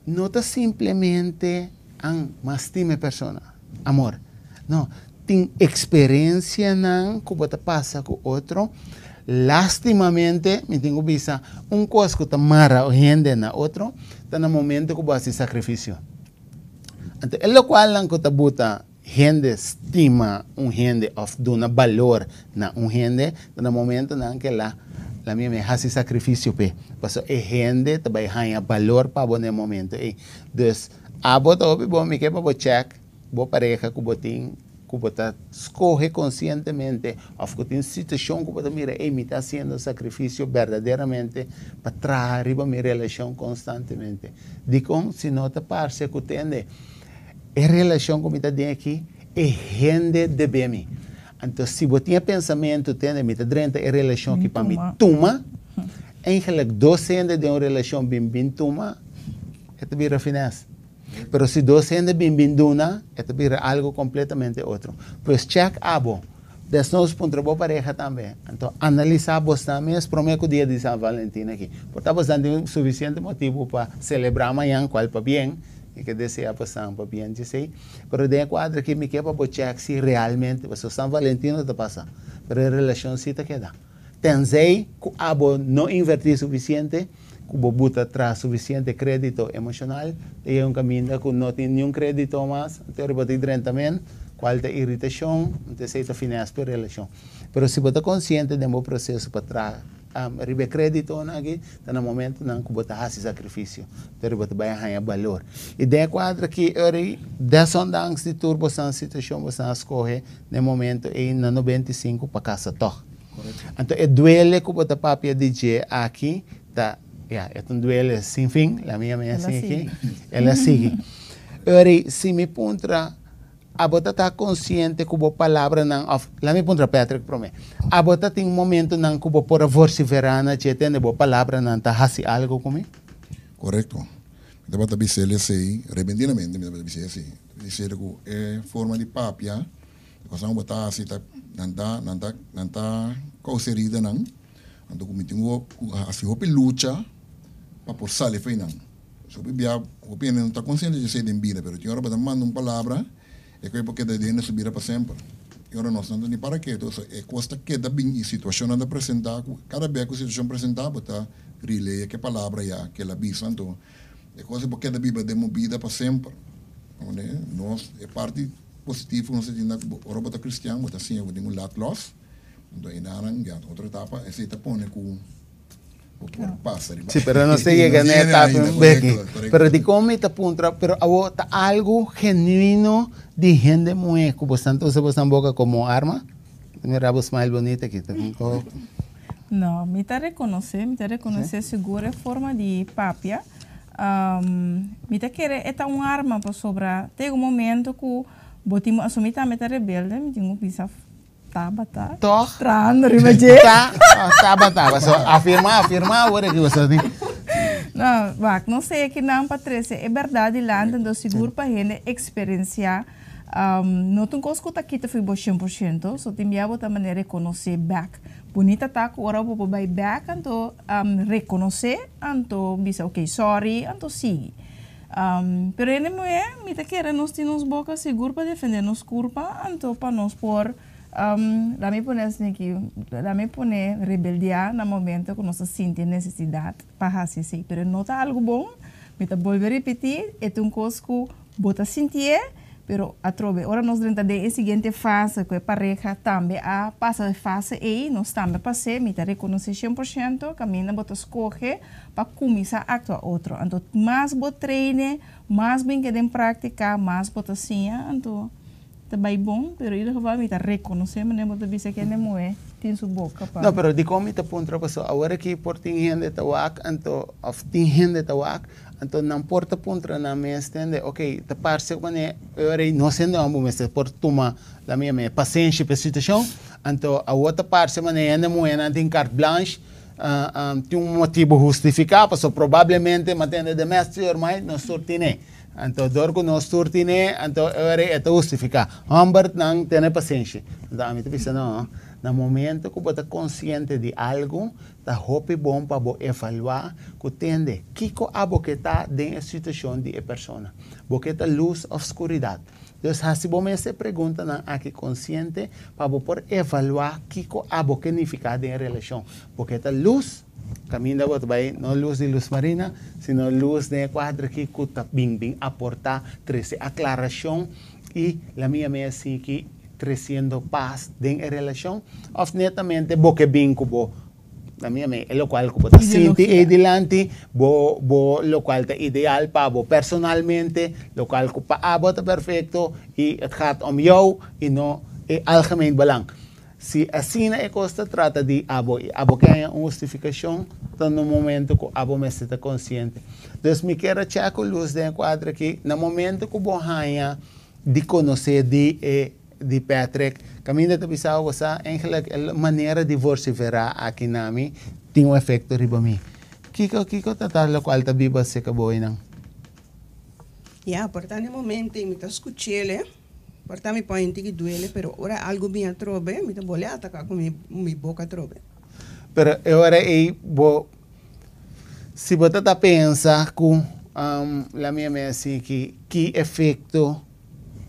no ta simplemente an mas stima e persona, amor. No, tin eksperensianan ku bo ta pasa ku otro. Lastimamente, mi tin ku bisa, un kos ku ta mara hende na otro ta na momento ku bo hasi sakrifisio. Anto e lokualnan ku ta buta hende stima un hende òf duna balor na un hende ta na momentonan ke la la mi mi hasi sakrifisio p'e pasobra e hende ta bai haña balor pa bo na e momento ei. Dus abo ta hopi bon mi ke pa bo chèk bo pareha ku bo tin ku bo ta skohe konsientemente òf ku tin situashon ku bo ta mira ei mi ta hasiendo sakrifisio berdaderamente pa traha riba mi relashon konstantemente. Dikon si no ta parse ku tende E relashon ku mi ta den aki, e hende debe mi. Anto si bo tin e pensamentu tende mi ta drenta e relashon aki pa mi tuma, eigenlijk dos hende den un relashon bin bin tuma, e ta bira finès. Pero si dos hende bin bin duna, e ta bira algu kompletamente otro. Pues chèk abo. Desnos puntra bo pareha tambe. Anto analisá bosnan mes promé ku dia di San Valentin aki. Por ta bosnan tin sufisiente motibu pa selebrá mañan, kual pabien, mi ke deseá bosnan pabien djesei. Pero den e kuadro aki mi ke pa bo chèk si realmente, pasobra San Valentin no ta pasa, pero e relashon si ta keda. Tenzij ku abo no invertí sufisiente, ku bo buta tras sufisiente krédito emoshonal, ta yega un kaminda ku no tin niun krédito mas, anto bo ta drenta men, kual ta iritashon, anto esei ta finès pa e relashon. Pero si bo ta konsiente den bo proseso pa traha riba e kréditonan aki, ta na momentonan ku bo ta hasi sakrifisio, anto bo ta bai a haña balor. I den e kuadro aki, ora ei, desondanks di tur bosan situashon, bosan a skohe na e momento ei na 95 pa kasa tòg. Anto e duele ku bo ta papia di dje aki ta, ya, e ta un duele sin fin, la mia mi a sigui, el a sigui. Ora, si mi puntra. Abo ta konsiente ku bo palabranan òf laga mi puntra Patrick promé. Abo ta tin momentonan ku bo por a vosiferá na dje tende bo palabranan ta hasi algu ku mi? Korekto. Mi tabata bis'el esei repentinamente, mi tabata bis'é esei. Mi bis'el ku e forma di papia, e kosnan ku bo ta hasi ta nan ta nan ta nan ta kousa heridanan. Anto ku mi tin ku hasi hopi lucha pa por sali for einan. Hopi bia, hopi hende no ta konsiente di esei den bida, pero tin ora bo ta manda un palabra, e kos por keda den su bida pa semper. Tin ora nos no ta ni para ketu, so e kos ta keda bin i situashonnan ta presentá ku kada bes ku situashon presentá bo ta relea ke palabra ya ke el a bisa, anto e kos ei por keda biba den bo bida pa semper. Nos, e parti positivo ku nos ta tin ta ku ora bo ta kristian bo ta siña ku tin un lat lòs, anto enanan ya otro etapa, esei ta pone ku. Sí, pero nos ta yega na etapa beki. Pero dikon mi ta puntra, pero awo ta algu genuino di hende muhé ku bosnan ta usa bosnan boka komo arma? Mira bo smile bonita aki. No, mi ta rekonosé, mi ta rekonosé sigur e forma di papia. Mi ta kere e ta un arma pasobra ta yega un momento ku bo tin, asumí tambe ta rebelde, mi tin ku bisa. Tabata. Toch? Trahando riba dje. Ta, tabata. Paso afirma, afirma awor aki boso tin. No, wak, no sé kinan pa trese e bèrdat dilanti, anto sigur pa hende eksperensiá. No ta un kos ku ta kita for bo 100%, so tin bia bo ta manera rekonosé bèk. Bunita ta ku ora bo por bai bèk anto rekonosé, anto bisa ok sòri, anto sigui. Pero hende muhé, mi ta kere nos tin nos boka sigur pa defendé nos kurpa, anto pa nos por, laat mi pone asina aki, laat mi pone rebeldiá na momento ku nos ta sinti e nesesidat pa hasi esei. Pero no ta algu bon, mi ta bolbe ripití, e ta un kos ku bo ta sintié, Pero atrobe, ora nos drenta den e siguiente fase ku e pareha tambe a pasa e fase ei, nos tambe pas'é, mi ta rekonosé 100% kaminda bo ta skohe pa kuminsá aktua otro. Anto mas bo traine, mas bo hinka den práktika, mas bo ta siña, anto ta bai bon. Pero ieder geval mi ta rekonosé manera bo ta bisa kende muhé tin su boka pa. No, pero dikon mi ta puntra pasobra awor aki por tin hende ta wak anto òf tin hende ta wak Anto nan por ta puntra nan mes tende, ok, ta parse ku manera e ora ei no sende homber mester por tuma la mi yama e pasenshi pa e situashon, anto awor ta parse manera hende muhénan tin carte blanche, tin un motibu hustifiká pasobra probablemente mi a tende de mes tur mai nos tur tine. Anto dor ku nos tur tine anto e ora ei e ta hustifiká. Hombernan tene pasenshi. Anto ami ta bisa no, na momento ku bo ta konsiente di algu, Ta hopi bon pa bo evaluá ku tende kiko abo ke ta den e situashon di e persona. Bo ke ta lus òf skuridat? Dus hasi bo mes e preguntanan aki konsiente pa bo por evaluá kiko abo ke nifiká den e relashon. Bo ke ta lus, kaminda bo ta bai, no lus di Luz Marina, sino lus den e kuadro aki ku ta bin bin aportá, trese aklarashon i lamia mi asiki tresiendo pas den e relashon òf netamente bo ke bin ku bo lamia mi e lokual ku bo ta sinti ei dilanti bo bo lokual ta ideal pa bo personalmente lokual ku pa abo ta perfekto i het gaat om jou i no e algemeen belang. Si asina e kos ta trata di abo i abo ke haña un hustifikashon ta na momento ku abo mester ta konsiente. Dus mi kier a chèk ku lus den e kuadro aki na momento ku bo haña di konosé di e di Patrick kaminda ta bisa bo sa eigenlijk e manera di vosiferá aki na mi tin un efekto riba mi. Kiko kiko ta ta lokual ta biba seka bo einan? Ya, por ta na e momento ei mi ta skuch'el. Por ta mi pon tiki duele, pero ora algo bin atrobe, mi ta bole ataka ku mi mi boka atrobe. Pero e ora ei bo, si bo ta ta pensa ku la mi a si ki ki efekto,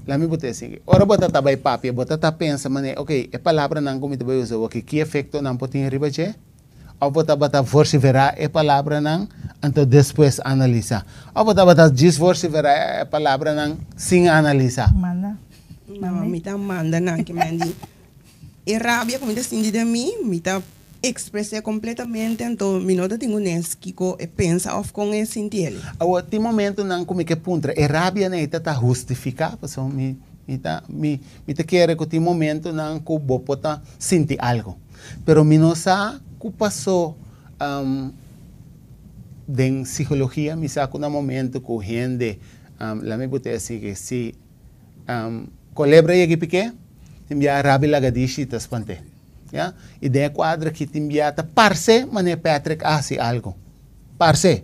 la mi bo ta si ki ora bo ta ta bai papia bo ta ta pensa manera ok e palabranan ku mi ta bai usa awor ki efekto nan por tin riba dje? Of bo tabata vociferá e palabranan, anto despues analisá? Of bo tabata djis vociferá e palabranan sin analisá? Manda. No, mi ta manda nan ke men di e rabia ku mi ta sinti den mi, mi ta ekspres'é kompletamente, anto mi no ta tin ku nes kiko e pensa òf kon e sinti el. Awor, tin momentunan ku mi ke puntra, e rabia nei ta ta hustifiká? Pasobra mi mi ta mi mi ta kere ku tin momentunan ku bo por ta sinti algu. Pero mi no sa ku pasó den psikologia, mi sa ku na momento ku hende, laat mi put'e así ke si Kolebra yega i pik'é, tin bia rabi lagadishi ta spant'é. Ya? I den e kuadro aki tin bia ta parse manera Patrick a hasi algu. Parse.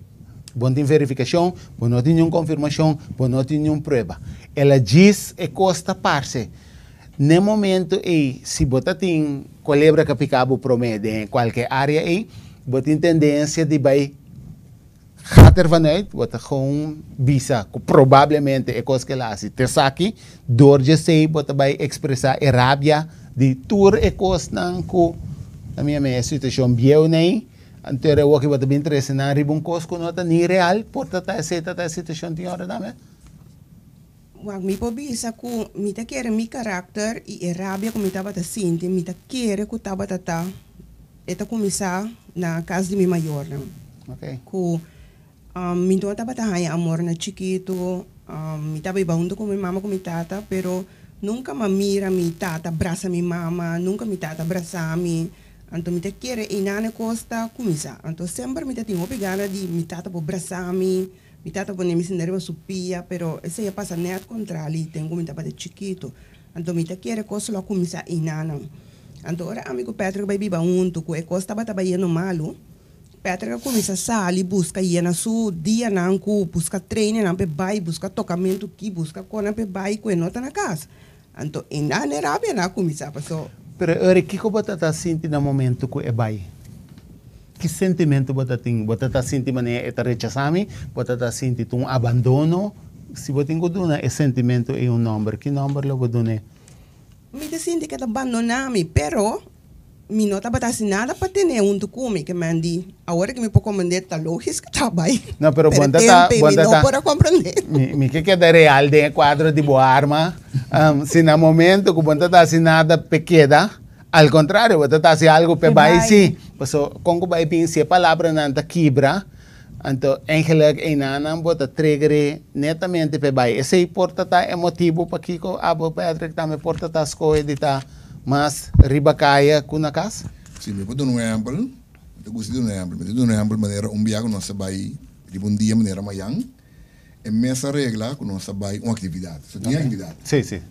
Bo no tin verifikashon, bo no tin niun konfirmashon, bo no tin niun prueba. El a djis e kos ta parse. N'e momento ei, si bo ta tin kolebra ku a pika bo promé den kualke área ei, bo tin tendensia di bai gaat ervan uit, bo ta gewoon bisa ku probablemente e kos ku el a hasi ta esaki, dor di esei bo ta bai ekspresá e rabia di tur e kosnan ku ta mira mi e situashon bieu nei, anto e woki bo ta bin trese nan riba un kos ku no ta ni real, por ta ta esei ta ta e situashon tin ora tambe. Wak, mi por bisa ku mi ta kere mi karakter i e rabia ku mi tabata sinti, mi ta kere ku tabata ta e ta kuminsá na kas di mi mayornan. Ku mi no tabata haña amor na chikitu, mi ta biba huntu ku mi mama ku mi tata, pero nunka mi a mira mi tata brasa mi mama, nunka mi tata brasa mi. Anto mi ta kere einan e kos ta kuminsá. Anto semper mi ta tin hopi gana di mi tata por brasa mi. Mi tata pone mi sinta riba su pia, pero esei a pasa nèt kontrali ten ku mi tabata chikitu. Anto mi ta kere kos lo a kuminsá einanan. Anto ora ami ku Patrick bai biba huntu, ku e kos tabata bayendo malu, Patrick a kuminsá sali buska yena su dianan ku buska trainernan p'e bai, buska tokamentu ki, buska konan p'e bai ku e no ta na kas. Anto einan e rabianan a kuminsá paso. Pero ora kiko bo ta ta sinti na momentu ku e bai? Ki sentimentu bo ta tin? Bo ta ta sinti manera e ta rechasá mi? Bo ta ta sinti ta un abandono? Si bo tin ku duna e sentimentu ei un nòmber, ki nòmber lo bo dun'é? Mi ta sinti ku e ta bandoná mi, pero mi no tabata hasi nada pa ten'é huntu ku mi. Ke men di, awor ku mi por komprendé, ta lógis ku ta bai. No, pero Pero bon ta ta, tempu ei bon mi ta no ta. por a komprendé. Mi ke keda real den e kuadro di bo arma. Si na momento ku bo no ta ta hasi nada p'e keda, Al contrario, bo ta ta haci algo p'e bai si. Paso, con cu bai bin si e palabranan ta kibra, anto eigenlijk einanan bo ta trigger'e netamente p'e bai. Esey por ta ta e motibo pakico abo Patrick tambe por ta ta scohe di ta mas riba caya cu na cas? Si, mi por duna un ehempel. Mi ta gusta di duna un ehempel. Mi ta duna un ehempel manera un bia cu nos ta bai riba un dia manera mayan. E mes a regla cu nos ta bay un actividad. So tin actividad. Sí, sí.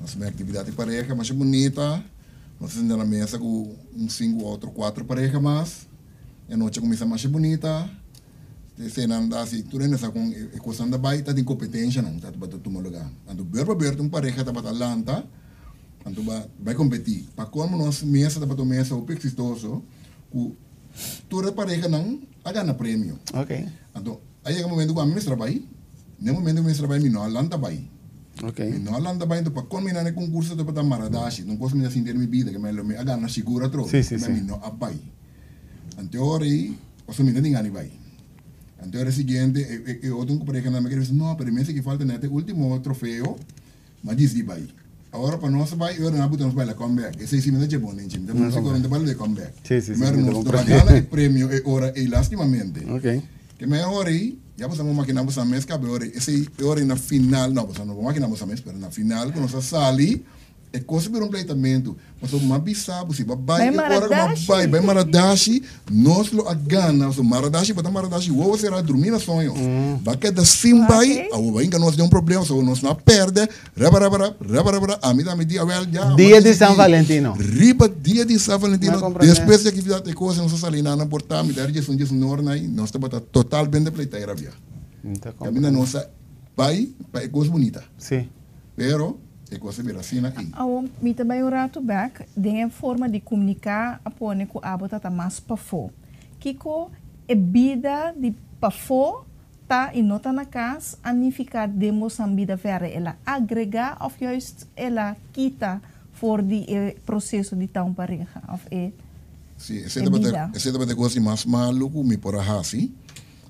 Nos ta bay actividad di pareha masha bunita. Nos ta sinta na mesa cu un cinco otro cuatro pareha mas. E nochi a cuminsa masha bunita. Eseinan ta haci tur hende sa con e cosnan ta bay. Ta tin competencianan ta tabata tuma lugar. Anto beurt pa beurt un pareha tabata lanta anto bay competi. Pa colmo nos mesa tabata un mesa hopi exitoso cu tur e parehanan a gana premio. Okay. Anto A yega momento ku ami mester a bai, na e momento ku mi mester a bai mi no a lanta bai. Mi no a lanta bai, enton pa kon mi na e konkurso tabata maradashi, un kos ku mi ta sinti den mi bida, ke mi lo mi a gana sigur atrobe, ke mi no a bai. Anto e ora ei, pasobra mi no tin gana di bai. Anto e ora siguiente e otro parehanan mi a kere bisa, no, pero e mester ki falta nèt e ultimo trofeo, mi a disidi bai. Awor pa nos a bai, e ora nan a buta nos baila comeback. Esei si mi ta dje bon den dje, mi ta bon sigur mi ta baila de comeback. Pero nos no a gana e premio e ora ei lastimamente. Ke men ora ei, ya boso a makina boso mes kabe ora ei. Esei e ora ei na final, no boso no por makina boso mes, pero na final ku nos a sali, e kos a bira un pleitamentu. Pasobra mi a bisa bo si bo a bai e ora ku mi a bai, bai Maradashi, nos lo a gana. Pasobra Maradashi, bo ta Maradashi, wowo sera drumi na soño. Bo a keda sin bai, awor bo a hinka nos den un problema, pasobra nos no a pèrdè. Raba raba rab, raba raba rab, ami ta mi di awel ya. Dia di San Valentino. Riba dia di San Valentino, despues di actividad e cosa nos a sali na nan porta, mi ta djes un djes un ora na ahi, nos tabata totalmente pleita y rabia. Caminda nos a bay pa e cos bunita. Si. Pero e cos a bira asina ey. Awor mi ta bay un rato bek den e forma di comunica a pone cu abo ta ta mas pafo. Kico e bida di pafo Ta y no ta na cas a nifica den bosan bida verder? El a agrega of juist el a kita for di e proceso di ta un pareha of e Sí, e bida? Esei tabata e cos di mas malo cu mi por a haci,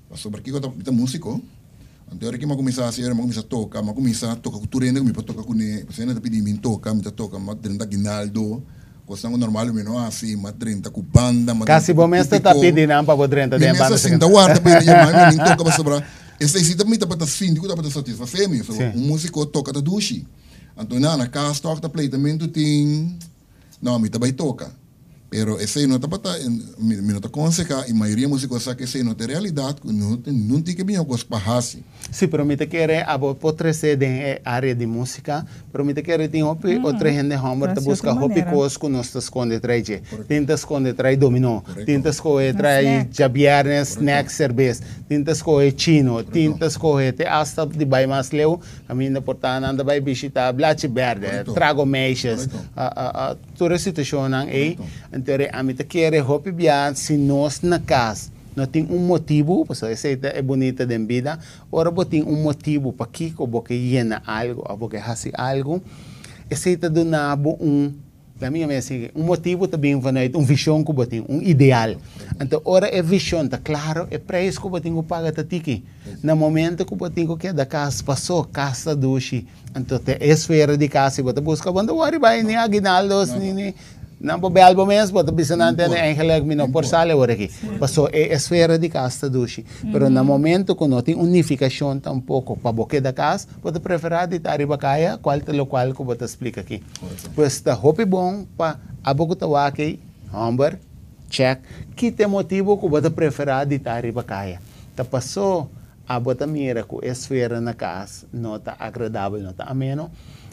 pasobra kico ta, mi ta musico, anto ora ki mi a cuminsa haci, ora mi a cuminsa toca, mi a cuminsa toca cu tur hende cu mi por toca cune, pasobra hende ta pidi mi toca, mi ta toca, mi a drenta aguinaldo, Kosnan ku normal mi no hasi, m'a drenta ku banda, m'a Kasi drenta bo ku mes ta ta públiko. pidi nan pa bo drenta Mi den mes banda a sinta segun. warda pa hende yama mi, mi toka pasobra esei si ta mi tabata sinti ku tabata satisfasé mi. So un músiko toka ta dushi. Anto na na kas tòg ta pleitamentu tin, no mi ta bai toka. Pero esei no tabata, mi no ta konsehá i mayoria músiko sa ku esei no ta e realidat, ku no tin ke bin un kos pa hasi. Sí, pero mi ta kere abo por trese den e área di músika, pero mi ta kere tin hopi otro hende hòmber ta buska hopi kos ku nos ta skonde trai dje. Tin ta skonde trai dominó, tin ta skohe trai djabièrnè snèk serbes, tin ta skohe chino, tin ta skohe te asta di bai mas leu kaminda por ta nan ta bai bishitá blachi bèrdè, trago meisjes. Tur e situashonnan ei, anto ami ta kere hopi bia si nos na kas no tin un motibu, pasobra esei ta e bunita den bida, ora bo tin un motibu pakiko bo ke yena algu òf bo ke hasi algu, esei ta duna bo un, laat mi yama esei, un motibu ta bin vanuit un vishon ku bo tin, un ideal. Anto ora e vishon ta klaro, e preis ku bo tin ku paga ta tiki. Na momento ku bo tin ku keda kas paso, kas ta dushi. Anto te e sfera di kas si bo ta buska bo no ta wòri bai ni aguinaldos ni ni nan bo bèl bo mes bo ta bisa nan tende eigenlijk mi no por sali awor aki paso e esfera di kas ta dushi pero na momento ku no tin un nifikashon tampoko pa bo keda kas bo ta preferá di ta riba kaya kual ta lokual ku bo ta splika aki pues ta hopi bon pa abo ku ta wak ei hòmber chèk ki ta e motibu ku bo ta preferá di ta riba kaya ta paso Abo ta mira ku e sfera na kas no ta agradabel, no ta ameno.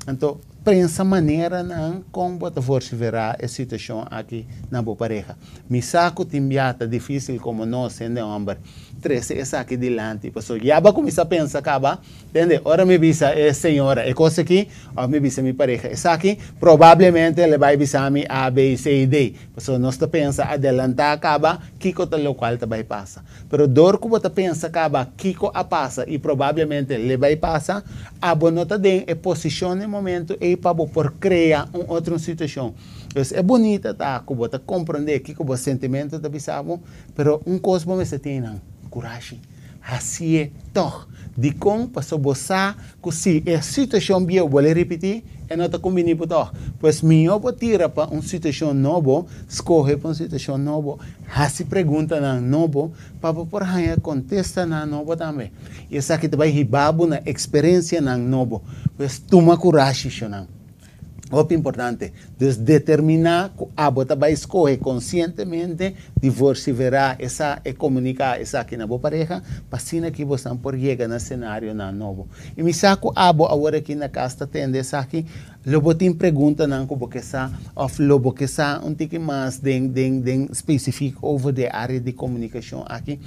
Anto, pensa maneranan kon bo ta voorsiverá e situashon aki na bo pareha. Mi sa ku tin bia ta difísil komo nos hende hòmber trese esaki dilanti, pasobra ya bo a kuminsá pensa kaba, tende, ora mi bisa e señora e kos aki òf mi bisa mi pareha esaki, probablemente el a bai bisa mi A, B, C, D. Pasobra nos ta pensa adelantá kaba kiko ta lokual ta bai pasa. Pero dor ku bo ta pensa kaba kiko a pasa i probablemente le bai pasa, abo no ta den e posishon na e momento ei pa bo por krea un otro situashon. Dus e bunita ta ku bo ta komprondé kiko bo sentimento ta bisa bo, pero un kos bo mester tin einan, kurashi. Hasié tòg. Dikon? Pasobra bo sa ku si e situashon bieu bo le ripití, e no ta kumbiní bo tòg. Pues mihó bo tira pa un situashon nobo, skohe pa un situashon nobo, hasi preguntanan nobo pa bo por haña kontestanan nobo tambe. I esaki ta bai hiba bo na eksperensianan nobo. Pues tuma kurashi, shonnan. Hopi importante. Dus determiná ku abo ta bai skohe konsientemente di vorsiverá esa e komuniká esaki na bo pareha pa asina ki bosan por yega na senarionan nobo. I mi sa ku abo awor aki na kas ta tende esaki, lo bo tin preguntanan ku bo ke sa òf lo bo ke sa un tiki mas den den den spesifik over di e área di komunikashon aki.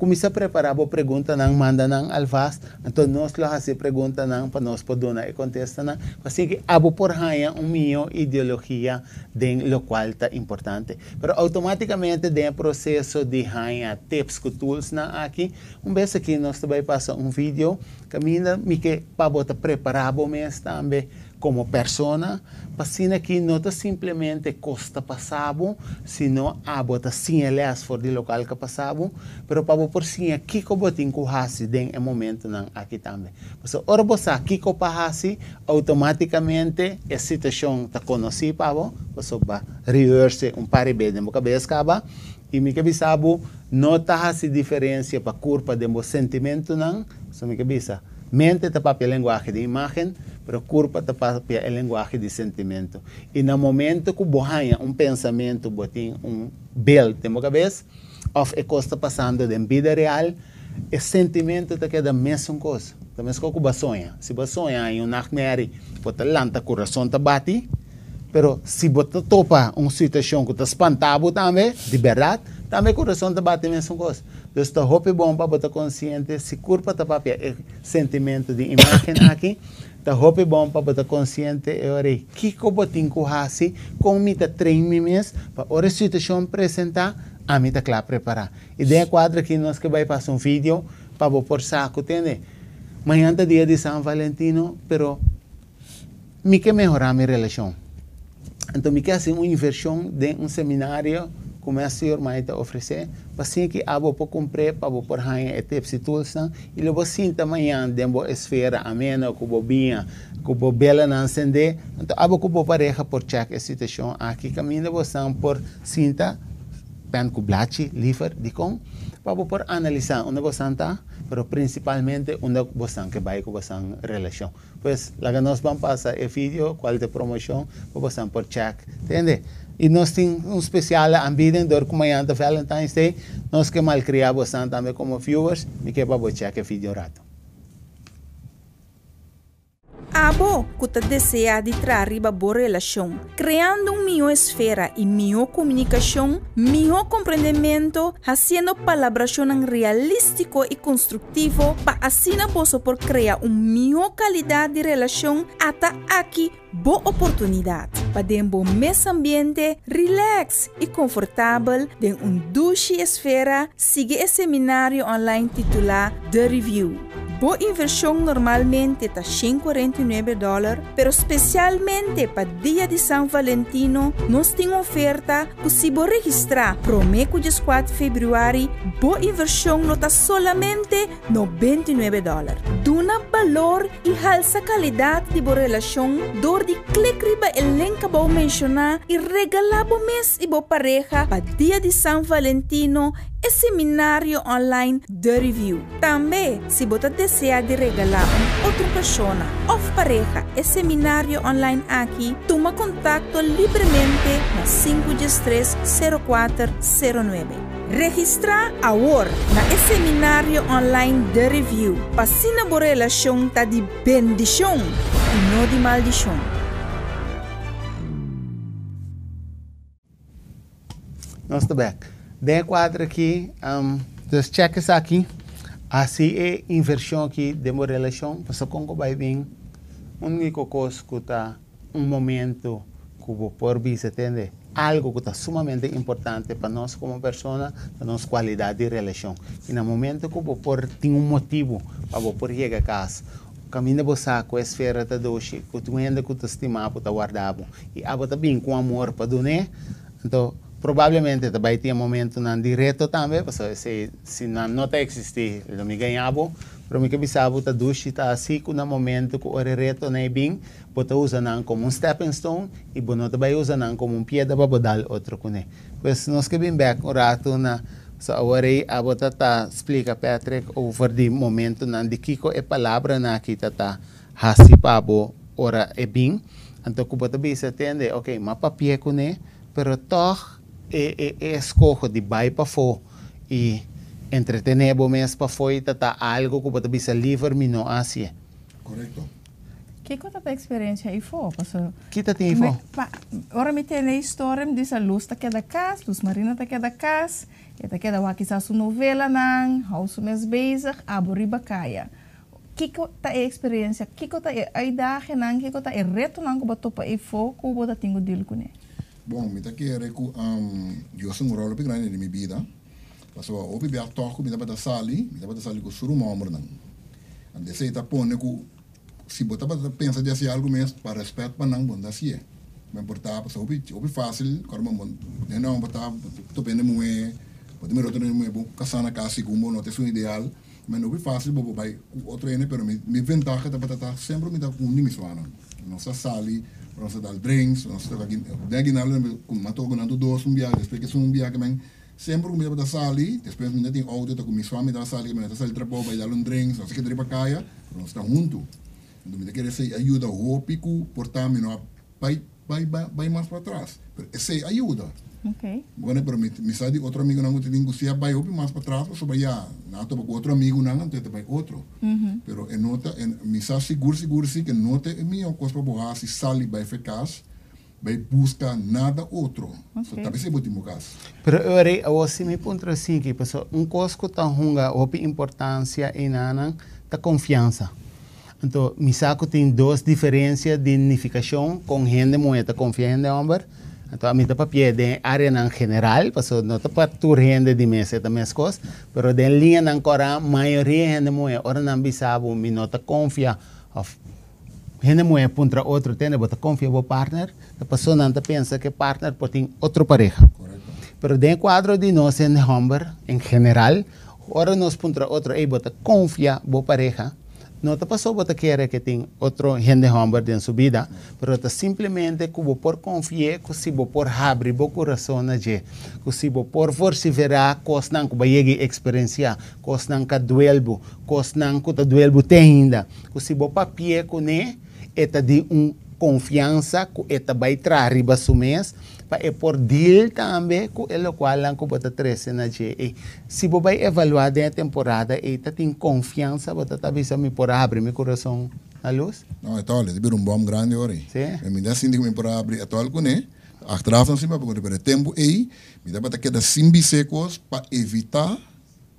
Kuminsá prepará bo preguntanan, manda nan alvast. Anto nos lo hasi e preguntanan pa nos por duna e kontestanan, pa asina ki abo por haña un mihó ideologia den lokual ta importante. Pero outomátikamente den e proseso di haña tips ku toolsnan aki, un bes aki nos ta bai pasa un video kaminda mi ke pa bo ta prepará bo mes tambe komo persona, pa asina ki no ta simplemente kos ta pasa bo, sino abo ta siña lès for di lokal ka pasa bo, pero pa bo por siña kiko bo tin ku hasi den e momentunan aki tambe. Pasobra ora bo sa kiko pa hasi, outomátikamente e situashon ta konosí pa bo, pasobra bo rehearse un par di bes den bo kabes kaba, i mi ke bisa bo, no ta hasi diferensia pa kurpa den bo sentimentunan, pasobra mi ke bisa, Mente ta papia lenguahe di imágen, pero kurpa ta papia e lenguahe di sentimentu. I na momento ku bo haña un pensamentu, bo tin un beeld den bo kabes, òf e kos ta pasando den bida real, e sentimentu ta keda mesun kos. Ta meskos ku bo a soña. Si bo a soña haña un nachtmerrie, bo ta lanta, kurason ta bati. Pero si bo ta topa un situashon ku ta spanta bo tambe, di bèrdat, tambe kurason ta bati mesun kos. Dus ta hopi bon pa bo ta konsiente si kurpa ta papia e sentimentu di imágen aki, ta hopi bon pa bo ta konsiente e ora ei kiko bo tin ku hasi, kon mi ta train mi mes pa ora e situashon presentá, ami ta kla prepará. I den e kuadro aki nos ke bai pasa un video pa bo por sa ku tende, mañan ta dia di San Valentino, pero. Mi ke mehorá mi relashon. Anto mi ke hasi un invershon den un seminario ku mi señor mai ta ofresé pa asina ki abo por kumpr'é pa bo por haña e tips i toolsnan i lo bo sinta mañan den bo esfera ameno ku bo biña ku bo belanan sendé. Anto abo ku bo pareha por chèk e situashon aki kaminda bosan por sinta pèn ku blachi liver dikon pa bo por analisá unda bosan ta pero prinsipalmente unda bosan ke bai ku bosan relashon. Pues, laga nos ban pasa e video cual ta e promocion pa bosan por check. Tende? I nos tin un spesial aanbieding dor ku mañana ta Valentine's Day. Nos ke malkriá bosan tambe komo viewers. Mi ke pa bo chèk e video rato. Abo ku ta deseá di traha riba bo relashon, kreando un mihó esfera i mihó komunikashon, mihó komprendementu, hasiendo palabrashonnan realístiko i konstruktivo pa asina boso por krea un mihó kalidat di relashon, ata aki bo oportunidat pa den bo mes ambiente relax i konfortabel den un dushi esfera sigui e seminario online titulá The Review. Bo invershon normalmente ta 149 dòler, pero spesialmente pa Dia di San Valentino nos tin un oferta ku si bo registrá promé ku 14 febrüari bo invershon lo ta solamente 99 dòler. Duna balor i halsa kalidat di bo relashon dor di klik riba e link abou menshoná i regalá bo mes i bo pareha pa Dia di San Valentino e seminario online The Review. Tambe, si bo ta deseá di regalá un otro persona òf pareha e seminario online aki, tuma kontakto libremente na sinku 13 04 09. Registrá awor na e seminario online The Review pa asina bo relashon ta di bendishon i no di maldishon. Nos ta bek. Den e kuadro aki, dus chèk esaki, hasi e invershon aki den bo relashon, pasobra kon ku bai bin úniko kos ku ta un momento ku bo por bisa tende algo ku ta sumamente importante pa nos komo persona ta nos kualidat di relashon. I na momento ku bo por tin un motibu pa bo por yega kas, kaminda bo sa ku e sfera ta dushi, ku tin un hende ku ta stima bo, ta warda bo i abo ta bin ku amor pa dun'é, anto probablemente ta bai tin e momentonan di reto tambe, pasobra esei si nan no ta eksistí lo mi gaña bo, pero mi ke bisa bo ta dushi ta hasi ku na momento ku ora e retonan e bin, Bo ta usa nan komo un stepping stone i bo no ta bai usa nan komo un piedra pa bo dal otro kuné. Pues nos ke bin bèk un ratu na so awor ei abo ta ta splika Patrick over di momentunan di kiko e palabranan aki ta ta hasi pa bo ora e bin. Anto ku bo ta bisa tende ok m'a papia kuné pero tòg e e e eskoho di bai pafó i entretené bo mes pafó i ta ta algu ku bo ta bisa liver mi no hasié. Korekto. Kiko ta ta experiencia ifo? Paso Ki ta tin ifo? Pa, ora mi tende historia mi bisa Luz ta keda cas, Luz Marina ta keda cas, e ta keda wak kisas su novelanan, hou su mes bezig, abo riba caya. Kiko ta e experiencia, kiko ta e uitdagennan, kiko ta e retonan ku bo topa ifo ku bo ta tin ku deal kuné? Bon, mi ta kere ku Dios tin un ròl hopi grandi den mi bida. Pasobra hopi bia tòg ku mi tabata sali, mi tabata sali ku su ruman hòmbernan. Anto esei ta pone ku si bo tabata pensa di hasi algu mes, pa rèspèt pa nan bo no ta hasié. Bo importá pasobra hopi hopi fásil ora bo hende hòmber ta topa hende muhé, bo ta mira otro hende muhé, bo kasá na kas segun bo no ta esun ideal. Men hopi fásil bo por bai ku otro hende, pero mi mi ventaha tabata ta semper mi ta ku un di mi suanan. Nos ta sali, nos ta dal drinks, nos ta toka den aguinaldo ku mi a toka ku nan tur dos un biaha, despues ke esun biaha ke men Semper ku mi tabata sali, despues mi no tin outo, ta ku mi swa mi tabata sali, mi ta sali trabou bai dal un drinks, nos a keda riba kaya, pero nos ta huntu. Enton mi ta kere esei a yuda hopi ku por ta mi no a bai bai bai mas patras, pero esei a yuda. Bueno, pero mi mi sa di otro amigunan ku ta tin ku si a bai hopi mas patras pasobra ya nan a topa ku otro amigunan anto e ta bai otro. Pero e no ta mi sa sigur sigur si ke no ta e mihó kos pa bo hasi sali bai fe kas. Bai buska nada otro. So ta bisa bo tin bo kas. Pero e ora ei awor si mi puntra asinki, pasobra un kos ku ta hunga hopi importansia einanan ta konfiansa. Anto mi sa ku tin dos diferensia di nifikashon kon hende muhé ta konfia hende hòmber. Anto ami ta papia den areanan general, pasobra no ta pa tur hende di mes e ta meskos, pero den liñanan kòrá mayoria hende muhé ora nan bisa bo mi no ta konfia òf Hende muhé puntra otro, Tende, bo ta konfia bo partner? Ta paso nan ta pensa ku e partner por tin otro pareha. Pero den e kuadro di nos hende hòmber, en general, ora nos puntra otro, Ey, bo ta konfia bo pareha? No ta paso bo ta kere ku e tin otro hende hòmber den su bida, pero ta simplemente ku bo por konfi'é ku si bo por habri bo kurason na dje, ku si bo por vorsiverá kosnan ku bo a yega i eksperensiá, kosnan ku a duel bo, kosnan ku ta duel bo te ainda. Ku si bo papia kuné, e ta di un konfiansa ku e ta bai traha riba su mes pa e por deal tambe ku e lokualnan ku bo ta trese na dje ei. Si bo bai evaluá den e temporada ei ta tin konfiansa bo ta ta bisa mi por a habri mi kurason na lus? No, e tòg, e ta bira un bòm grandi ora ei. Sí. Mi ta sinti ku mi por a habri e tòg kuné. Achteraf nan sin papia kuné, pero e tempu ei mi tabata keda sin bis'é kos pa evitá.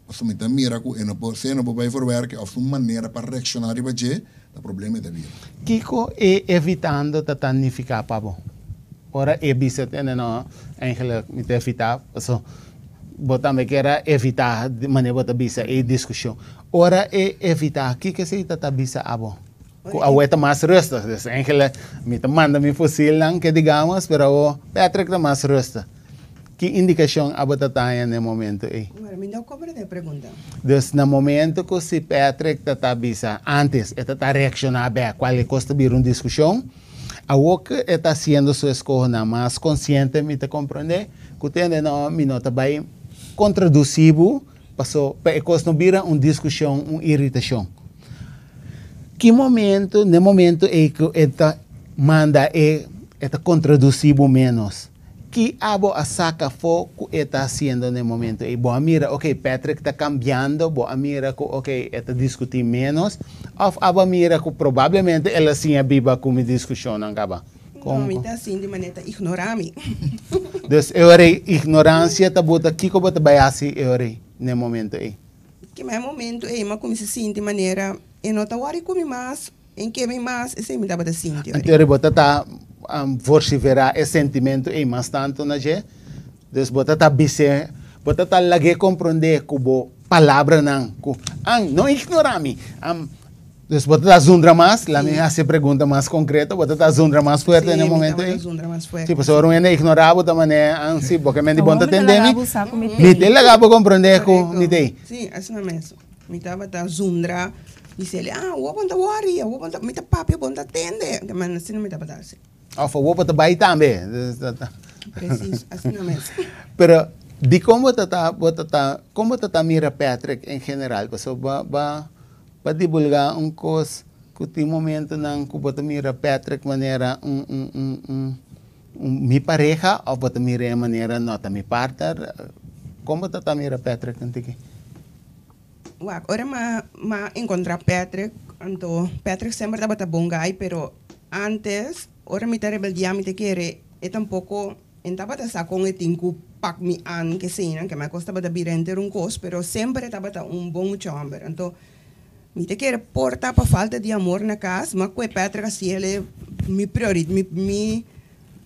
Pasobra mi ta mira ku e no por, si e no por bai verwerke òf su manera pa reakshoná riba dje, ta problema e ta bira. Kiko e evitando ta ta nifiká pa bo? Ora e bisa tende no, eigenlijk mi ta evitá, paso bo tambe kier a evitá di manera bo ta bisa e diskushon. Ora e evitá, kiko esei ta ta bisa abo? Ku awe ta mas rustig. Dus eigenlijk mi ta manda mi fusilnan ke digamos, pero awo Patrick ta mas rustig. Ki indikashon abo ta taña na e momento ei? Bueno, mi no komprende e pregunta. Dus na momento ku si Patrick ta ta bisa antes e ta ta reakshoná bèk kualke kos ta bira un diskushon, awor ku e ta hasiendo su eskohonan mas konsiente mi ta komprendé ku tende no mi no ta bai kontradusí bo paso pa e kos no bira un diskushon, un iritashon. Ki momento, na e momento ei ku e ta manda e e ta kontradusí bo ménos? Ki abo a saka afó ku e ta hasiendo na e momento ei? Bo a mira, ok, Patrick ta kambiando, bo a mira ku, ok, e ta diskutí ménos, òf abo a mira ku probablemente el a siña biba ku mi diskushonnan kaba? No, mi ta sinti manera ta ignorá mi. Dus e ora ei, ignoransia ta buta, kiko bo ta bai hasi e ora ei, na e momento ei? Ki na e momento ei mi a kuminsá sinti manera e no ta wòri ku mi mas, En ke mi mas esei mi tabata sinti ori. Anto ori bo ta ta vociferá e sentimentu ei mas tantu na dje. Dus bo ta ta bis'é, bo ta ta lag'é komprondé ku bo palabranan ku, An, no ignorá mi. An, dus bo ta ta zundra mas, la mi hasi e pregunta mas konkreto, bo ta ta zundra mas fuerte na e momento ei? Sí, mi tabata zundra mas fuerte. Sí, pasobra ora un hende ignorá bo ta manera, an, sí, bo ke menti bo no ta Awor mi ta tende mi, laga bo sa ku mi mi tei. ta laga bo komprondé ku mi tei. Korekto, sí, asina mes. Mi tabata zundra bis'el, ah, awor bo no ta wòri, awor bo no ta, mi ta papia, bo no ta tende. Ma asina mi tabata hasi. Of awor bo ta bai tambe. Precies, asina mes. Pero dikon bo ta ta, bo ta ta, kon bo ta ta mira Patrick en general? Pasobra bo ba, ba divulgá un kos ku tin momentonan ku bo ta mira Patrick manera un, un, un, un, un mi pareha of bo ta mir'é manera no ta mi partner. Kon bo ta ta mira Patrick un tiki? Wak, ora m'a m'a encontra Patrick, anto Patrick semper tabata bon guy, pero antes ora mi ta rebeldia mi ta kere e tampoco e no tabata sa con e tin cu pak mi an keseinan, ke mi a cos tabata bira henter un cos, pero semper e tabata un bon mucha homber. Anto mi ta kere por ta pa falta di amor na cas, m'a cue Patrick a siele mi priori mi mi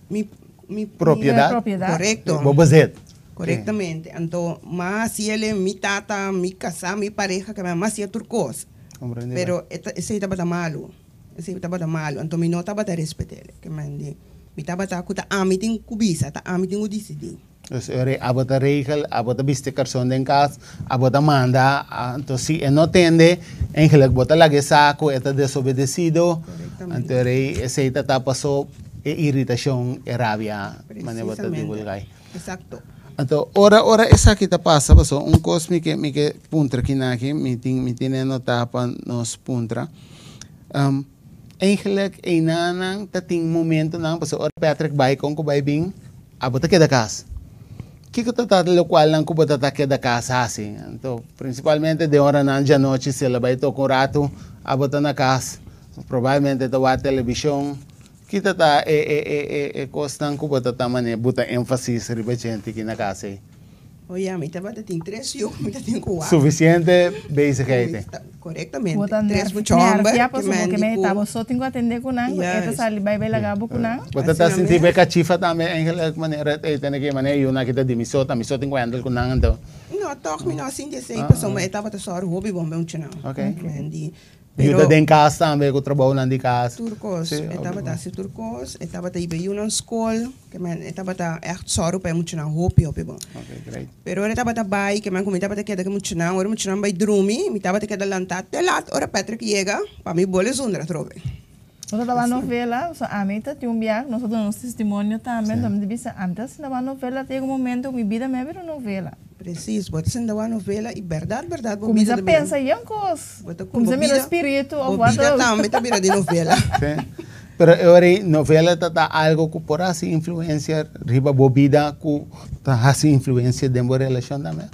mi mi Propiedad. Propiedad. Correcto. Bo bezit. Correctamente. Anto m'a haci el mi tata, mi casá, mi pareha, ke m'a hacia tur cos. Comprende. Pero e ta, esey tabata malo. Esey tabata malo. Anto mi no tabata respet'el. Ke men di, mi tabata cu ta ami tin cu bisa, ta ami tin cu dicidi. Dus e ora abo ta regel, abo ta bisti carson den cas, abo ta manda, anto si e no tende, eigenlijk bo ta laga e sa cu e ta desobedecido. Correctamente. Anto e ora esey ta tapa so e iritacion, e rabia, manera bo ta Precisamente. divulga. Exacto. Anto, ora ora esaki ta pasa, pasobra un kos mi ke mi ke puntra kinaki, mi tin mi tene anotá pa nos puntra. Eigenlijk einanan ta tin momentonan, pasobra ora Patrick bai kon ku bai bin, abo ta keda kas. Kiko ta ta lokualnan ku bo ta ta keda kas hasi? Anto, prinsipalmente den oranan djanochi, si el a bai toka un ratu, abo ta na kas, probablemente ta wak televishon. Ki ta ta e e e e e kosnan ku bo ta ta manera bo ta énfasis riba djente ki na kas ei? O ya, mi tabata tin tres yu ku mi ta tin ku wak. Sufisiente bezigheid. Korektamente. Bo ta Tres mucha hòmber nervia ku pasobra men ke di men ku. ta bo so tin ku atendé ku nan, ku e ta sali bai bai laga bo ku nan. Bo ta ta sinti bo e kachifa tambe eigenlijk manera e tene ki manera yunan ki ta di mi so ta mi so tin ku handle ku nan anto. No, tòg mi no a sinti esei pasobra e tabata sòru hopi bon be muchanan. Oké. Men di Yuda den kas tambe ku trabounan di kas. Tur kos. E tabata hasi tur kos. E tabata hiba yunan skol. Ke men e tabata ègt sòru pa e muchanan hopi hopi bon. Ok, great. Pero ora e tabata bai, ke men ku mi tabata keda ku e muchanan, ora e muchanan bai drumi, mi tabata keda lantá te lat ora Patrick yega pa mi bole zundra atrobe. Nos a taba novela, so ami ta tin un biaha, nos a duna nos testimonio tambe, enton mi ta bisa, ami ta sinta wak novela, ta yega un momento ku mi bida mi a bira un novela. Precies, bo ta sinta wak novela i bèrdat bèrdat bo bida Kuminsá ta bira. pensa yen kos, Bo ta ku kuminsá bo mira bida, spiritu bo òf wat bida ook. tambe ta bira di novela. Sí. Pero e ora ei novela ta ta algo ku por hasi influensia riba bo bida ku ta hasi influensia den bo relashon tambe?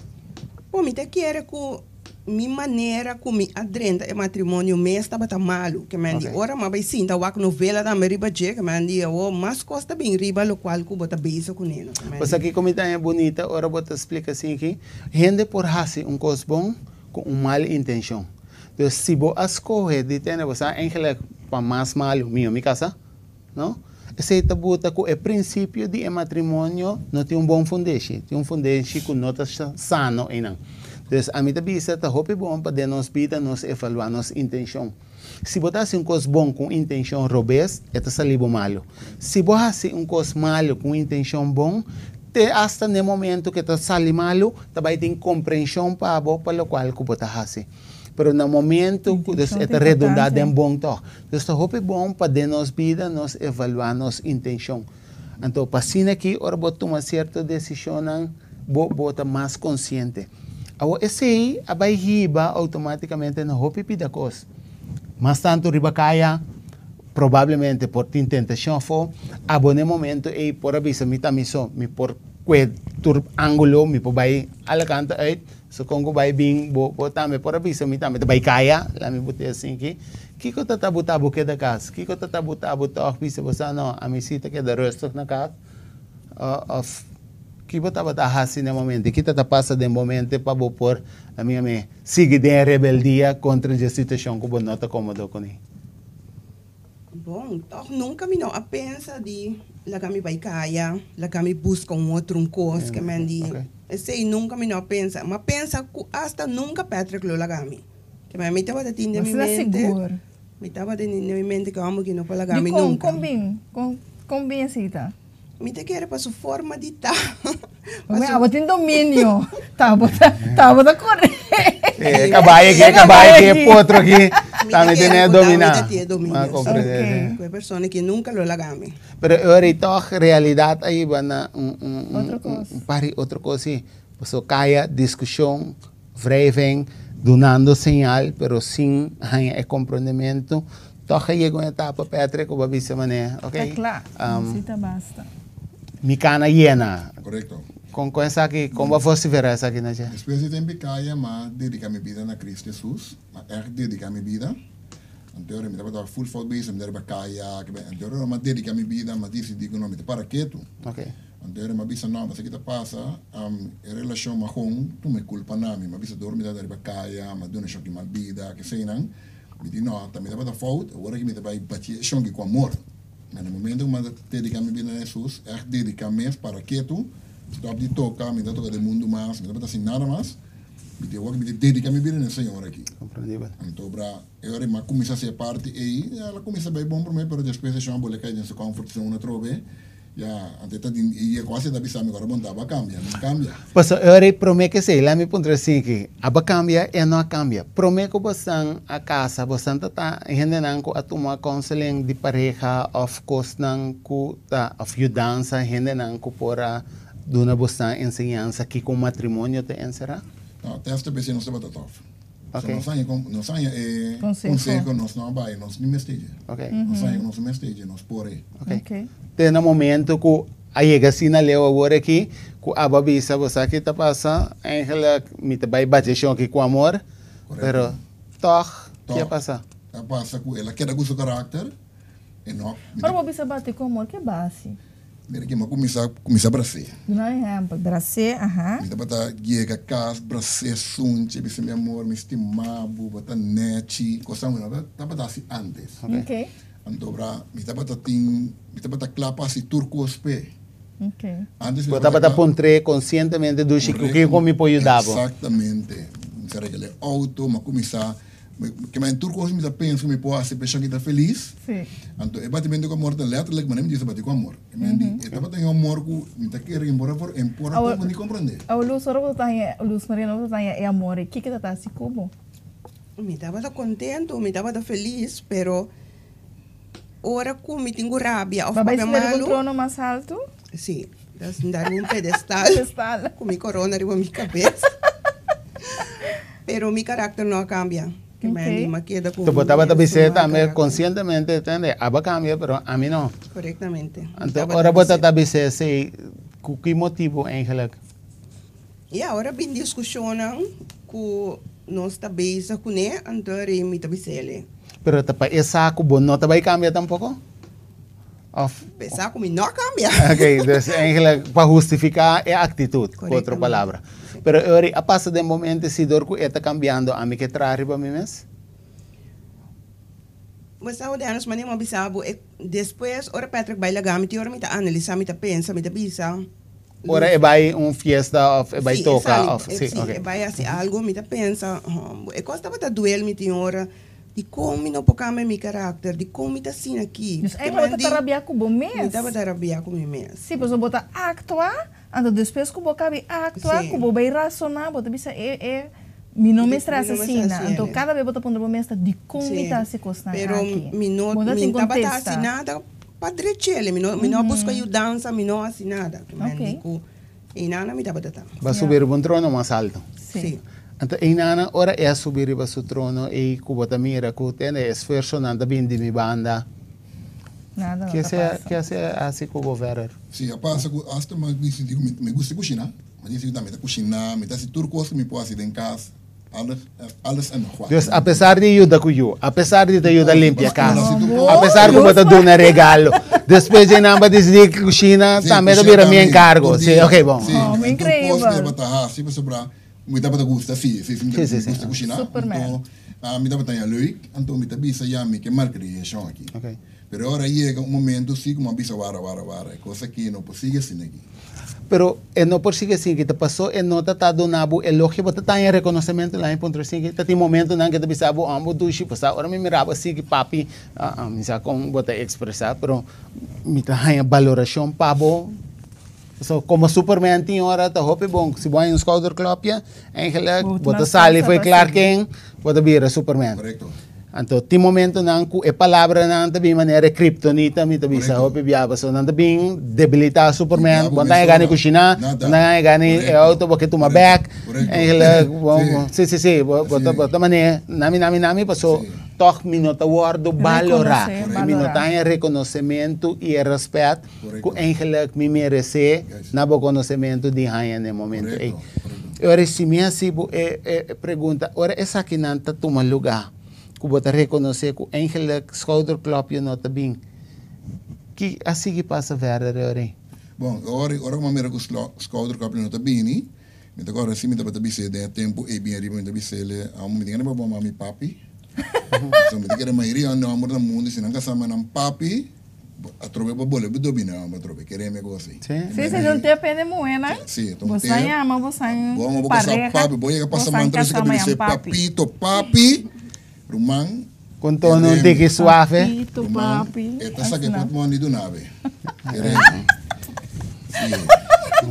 Bo, mi ta kere ku mi manera ku mi a drenta e matrimonio mes tabata malu. Ke men di ora mi a bai sinta wak novela tambe riba dje, ke men di awor mas kos ta bin riba lokual ku bo ta bezig kuné no. Ke men di. Bo sa kiko mi ta haña bunita ora bo ta splika asinki? Hende por hasi un kos bon ku un mal intenshon. Dus si bo a skohe di tene bo sa eigenlijk pa mas malu mihó mi kasa, no? Esei ta buta ku e prinsipio di e matrimonio no tin un bon fundeshi, tin un fundeshi ku no ta sano einan. Dus ami ta bisa ta hopi bon pa den nos bida nos evaluá nos intenshon. Si bo ta hasi un kos bon ku un intenshon robes, e ta sali bo malu. Si bo hasi un kos malu ku un intenshon bon, te asta n'e momento ku e ta sali malu, ta bai tin komprenshon pa bo pa lokual ku bo ta hasi. Pero na momento ku dus e ta redundá den bon tòg. Dus ta hopi bon pa den nos bida nos evaluá nos intenshon. Anto pa asina aki ora bo tuma sierto desishonnan bo bo ta mas konsiente. Awor esei a bai hiba outomátikamente na hopi pida kos. Mas tantu riba kaya probablemente por tin tentashon afó. Abo na e momento ei por a bisa mi ta mi so, mi por kue tur ángulo, mi por bai ala kanta uit. So kon ku bai bin bo bo tambe por a bisa mi tambe ta bai kaya, la mi bute asin ki. Kiko ta tabuta bo keda kas? Kiko ta tabuta bo tòg bisa bo sa no, ami si ta keda rustig na kas? Òf ki bo tabata hasi na e momento? Ki ta ta pasa den bo mente pa bo por ami ami sigui den e rebeldia kontra dje situashon ku bo no ta komodo kuné? Bon, tòg nunka mi no a pensa di laga mi bai kaya, laga mi buska un otro un kos ke men di. Esei nunka mi no a pensa. Mi a pensa ku asta nunka Patrick lo laga mi. Ke men mi tabata tin den mi mente, mi tabata tin den mi mente ke hòmber ki no por laga mi nunka. Dikon? Kon bin? Kon kon bin esei ta? Mi ta kere pa su forma di ta. Mami, abo tin dominio. Ta bo ta, ta bo ta kore. E kabai aki, e kabai aki, e potro aki. Ta mi tene domina. Mi ta tiene dominio. Ma comprende, sí. Ku e persona ki nunka lo laga mi. Pero e ora ei tòg realidat a hiba na un, un, un, un par di otro kos, sí. Pasobra kaya, diskushon, wrijving, dunando señal, pero sin haña e komprondementu, tòg a yega un etapa, Patrick, ku bo a bisa manera, ok, Ta kla, si ta basta. Mi kana yena. Korekto. Kon kon esaki, kon bo a vosiferá esaki na dje? Despues di tempu kaya, m'a dediká mi bida na Kristu Hesus. M'a ègt dediká mi bida. Anto mi tabata ful fout bezig, mi ta riba kaya, anto m'a dediká mi bida, m'a disidí ku no, mi ta para ketu. Anto mi a bisa, no, esaki ta pasa, e relashon mahon tuma e kulpa na mi. Mi a bisa dor mi tabata riba kaya, mi a duna shonki mal bida, keseinan. Mi di, no, ta mi tabata fout, awor aki mi ta bai bati e shonki ku amor. Ma na momento ku mi a dediká mi bida na Hesus, ègt dediká mes, para ketu, stòp di toka, mi no ta toka den mundu mas, mi no tabata hasi nada mas. Mi di, awor aki mi ta dediká mi bida na e Señor aki. Anto bra, e ora mi a kuminsá hasi e parti ei, el a kuminsá bai bon promé, pero despues e shon a bolbe kai den su comfort zone atrobe. Ya, antes ta din, y e cosa ta bisa mi ora bon ta aba cambia, no cambia. Paso e ora ei prome ke esei, laat mi puntra esaki, aba cambia e no a cambia? Prome ku bosan a casa, bosan ta ta hendenan ku a tuma counseling di pareha of kosnan ku ta, of yudansa, hendenan ku por a duna bosan enseñansa kiko un matrimonio ta encera? No, te hasta besi nos tabata tof. So nos haña kon, nos haña e konseho, nos no a bai, nos ni mester dje. Nos haña ku nos no mester dje, nos por e. Te na momento ku a yega asina leu awor aki, ku abo a bisa, bo sa ki ta pasa, eigenlijk mi ta bai bati e shon aki ku amor, pero tòg, ki a pasa? A pasa ku el a keda ku su karakter, e no. Ora bo bisa bati ku amor, ke basi? Mira ki mi a kuminsá, kuminsá bras'é. Duna un ehèmpel. Bras'é, aha. Mi tabata yega kas, bras'é, sunchi, bisa mi amor, mi stima bo, bo ta nèchi, kosnan ku mi no tabata hasi ántes. Ok. Anto bra, mi tabata tin, mi tabata kla pa hasi tur kos p'e. Ok. Ántes mi Bo tabata puntr'é konsientemente, Dushi, ku kiko mi por yuda bo? Eksaktamente. Mi sa regla e outo, mi a kuminsá Ke tur kos mi ta pensa ku mi por hasi pa e shon ta felis. Anto e batimentu ku amor ta letterlijk manera mi dios a bati ku amor. E men di e tabata un amor ku mi ta kere embora por embora por ni komprende. Awor Luz ora bo ta haña Luz Maria ora bo ta haña e amor ei kiko ta ta hasi ku bo? Mi tabata kontento mi tabata felis pero ora ku mi tin ku rabia òf Bo a bai papia sinta riba un malu. trono mas haltu? Si, ta sinta riba un pedestal. Pedestal. Ku mi korona riba mi kabes. Pero mi karakter no a kambia. Ke men mi a keda ku Anto bo mi tabata bis'é mesun tambe karakter. konsientemente, tende, abo a kambia, pero ami no. Korektamente. Mi Anto tabata ora bo bis'é. ta bis'é esei, ku ki motibu eigenlijk? Ya, ora bin diskushonnan ku nos ta bezig kuné, anto rei mi ta bis'é. Pero ta pa e sa ku bo no ta bai kambia tampoko? Of? Pa e sa ku mi no a kambia. Ok, dus eigenlijk pa hustifiká e aktitut, ku otro palabra. Pero e ora a pasa den bo mente si dor ku e ta kambiando ami ke traha riba mi mes? Bo sa Odeanos, manera mi a bisa bo, e despues ora Patrick bai laga mi, tin ora mi ta analisa, mi ta pensa, mi ta bisa. Ora e bai un fiesta of e bai toca of si, e sali, si, e bai hasi algo, mi ta pensa, e cos tabata duel mi tin ora, dicon mi no por cambia mi karakter, dicon mi ta asina aki. Dus eigenlijk bo ta rabia cu bo mes. Mi tabata rabia cu mi mes. Si, pasobra bo ta actua, anto despues cu bo cabi actua, cu bo bai razona, bo ta bisa e, e, mi no mester haci asina. Anto cada bes bo ta puntra bo mes ta dicon mi ta haci cosnan aki. Pero mi no, mi tabata haci nada. Pa drechele, mi no, mi no a buska yudansa, mi no a hasi nada. Ki men di ku einana mi tabata ta. Ba subi riba un trono mas alto. Si. Anto einana, ora e a subi riba su trono ei ku bo ta mira ku tende e esfuersonan ta bini di mi banda. Nada no Ke ta sea, pasa. ke a hasi ku bo verder? Si, a pasa ku asta mi a disidí ku mi, mi gusta kushiná. Mi a disidí ku mi ta kushiná, mi ta hasi tur kos ku mi por hasi den kas. Alles en nog wat. Dus apesar di yuda ku yu, apesar di ta yuda limpia kas, apesar ku bo ta duna regalo, despues dje nan bo a disidí ku kushina tambe ta bira mi enkargo. Sí, oké, bon. Sí, Oh, tur kos increíbel. mi tabata hasi pasobra mi tabata gusta sí, sí, sí, mi Sí, sí, sí. gusta kushina. Superman. Anto mi tabata haña leuk, anto mi ta bisa ya mi ke malkriashon aki. Oké. Pero ora yega un momento sí ku mi a bisa wara, wara, wara, e kos aki no por sigui asina aki. Pero e no por sigui asin kita paso e no ta ta duna bo elogio, bo ta taña reconocemento laña puntra asin ki ta tin momentonan ke ta bisa bo amo dushi pasá ora mi mira bo asin ki papi mi sa kon bo ta expresa pero mi ta haña baloracion pa bo so como superman tin ora ta hopi bon si bo haña un schouderklopje eigenlijk bo ta sali fo'i Clark Kent bo ta bira superman. Anto tin momentonan ku e palabranan ta bin manera e kriptonita, mi ta bisa hopi bia, pasobra nan ta bin debilitá Superman, bo no ta yega ni kushiná, bo no ta yega ni e outo bo ke tuma bèk, eigenlijk bo, si si si, bo ta bo ta manera nami nami nami paso tòg mi no ta wòrdu balorá, i mi no ta haña rekonosementu i e rèspèt ku eigenlijk mi meresé na bo konosementu di haña na e momento ei. E ora si mi hasi bo e e pregunta, ora esakinan ta tuma lugá, ku bo ta rekonosé ku eigenlijk schouderklopje no ta bin, ki a sigui pasa verder e ora ei? Bon, e ora ora ku mi a mira ku schouderklopje no ta bini, mi ta kòrda si mi tabata bis'é den e tempu ei bin ariba mi ta bis'é, amo mi tin gana pa bo mami papi, so mi ta kere mayoria hòmber na mundu si nan kasá nan papi, Atrobe bo bole bo domina homber atrobe kere mi gosi. Sí. Sí, sí, un tep hende muhernan. Sí, un Bo tep. sa yama, bo sa Bo ama bo casa pareha. papi, bo yega Bo pasa sa man tres casa ka mayan bisa papi. papito, papi, ruman. Con tono un tiki suave. Papito, Ruman, papi. e ta saca e Asina. portmoni di una be. Kere mi. Sí.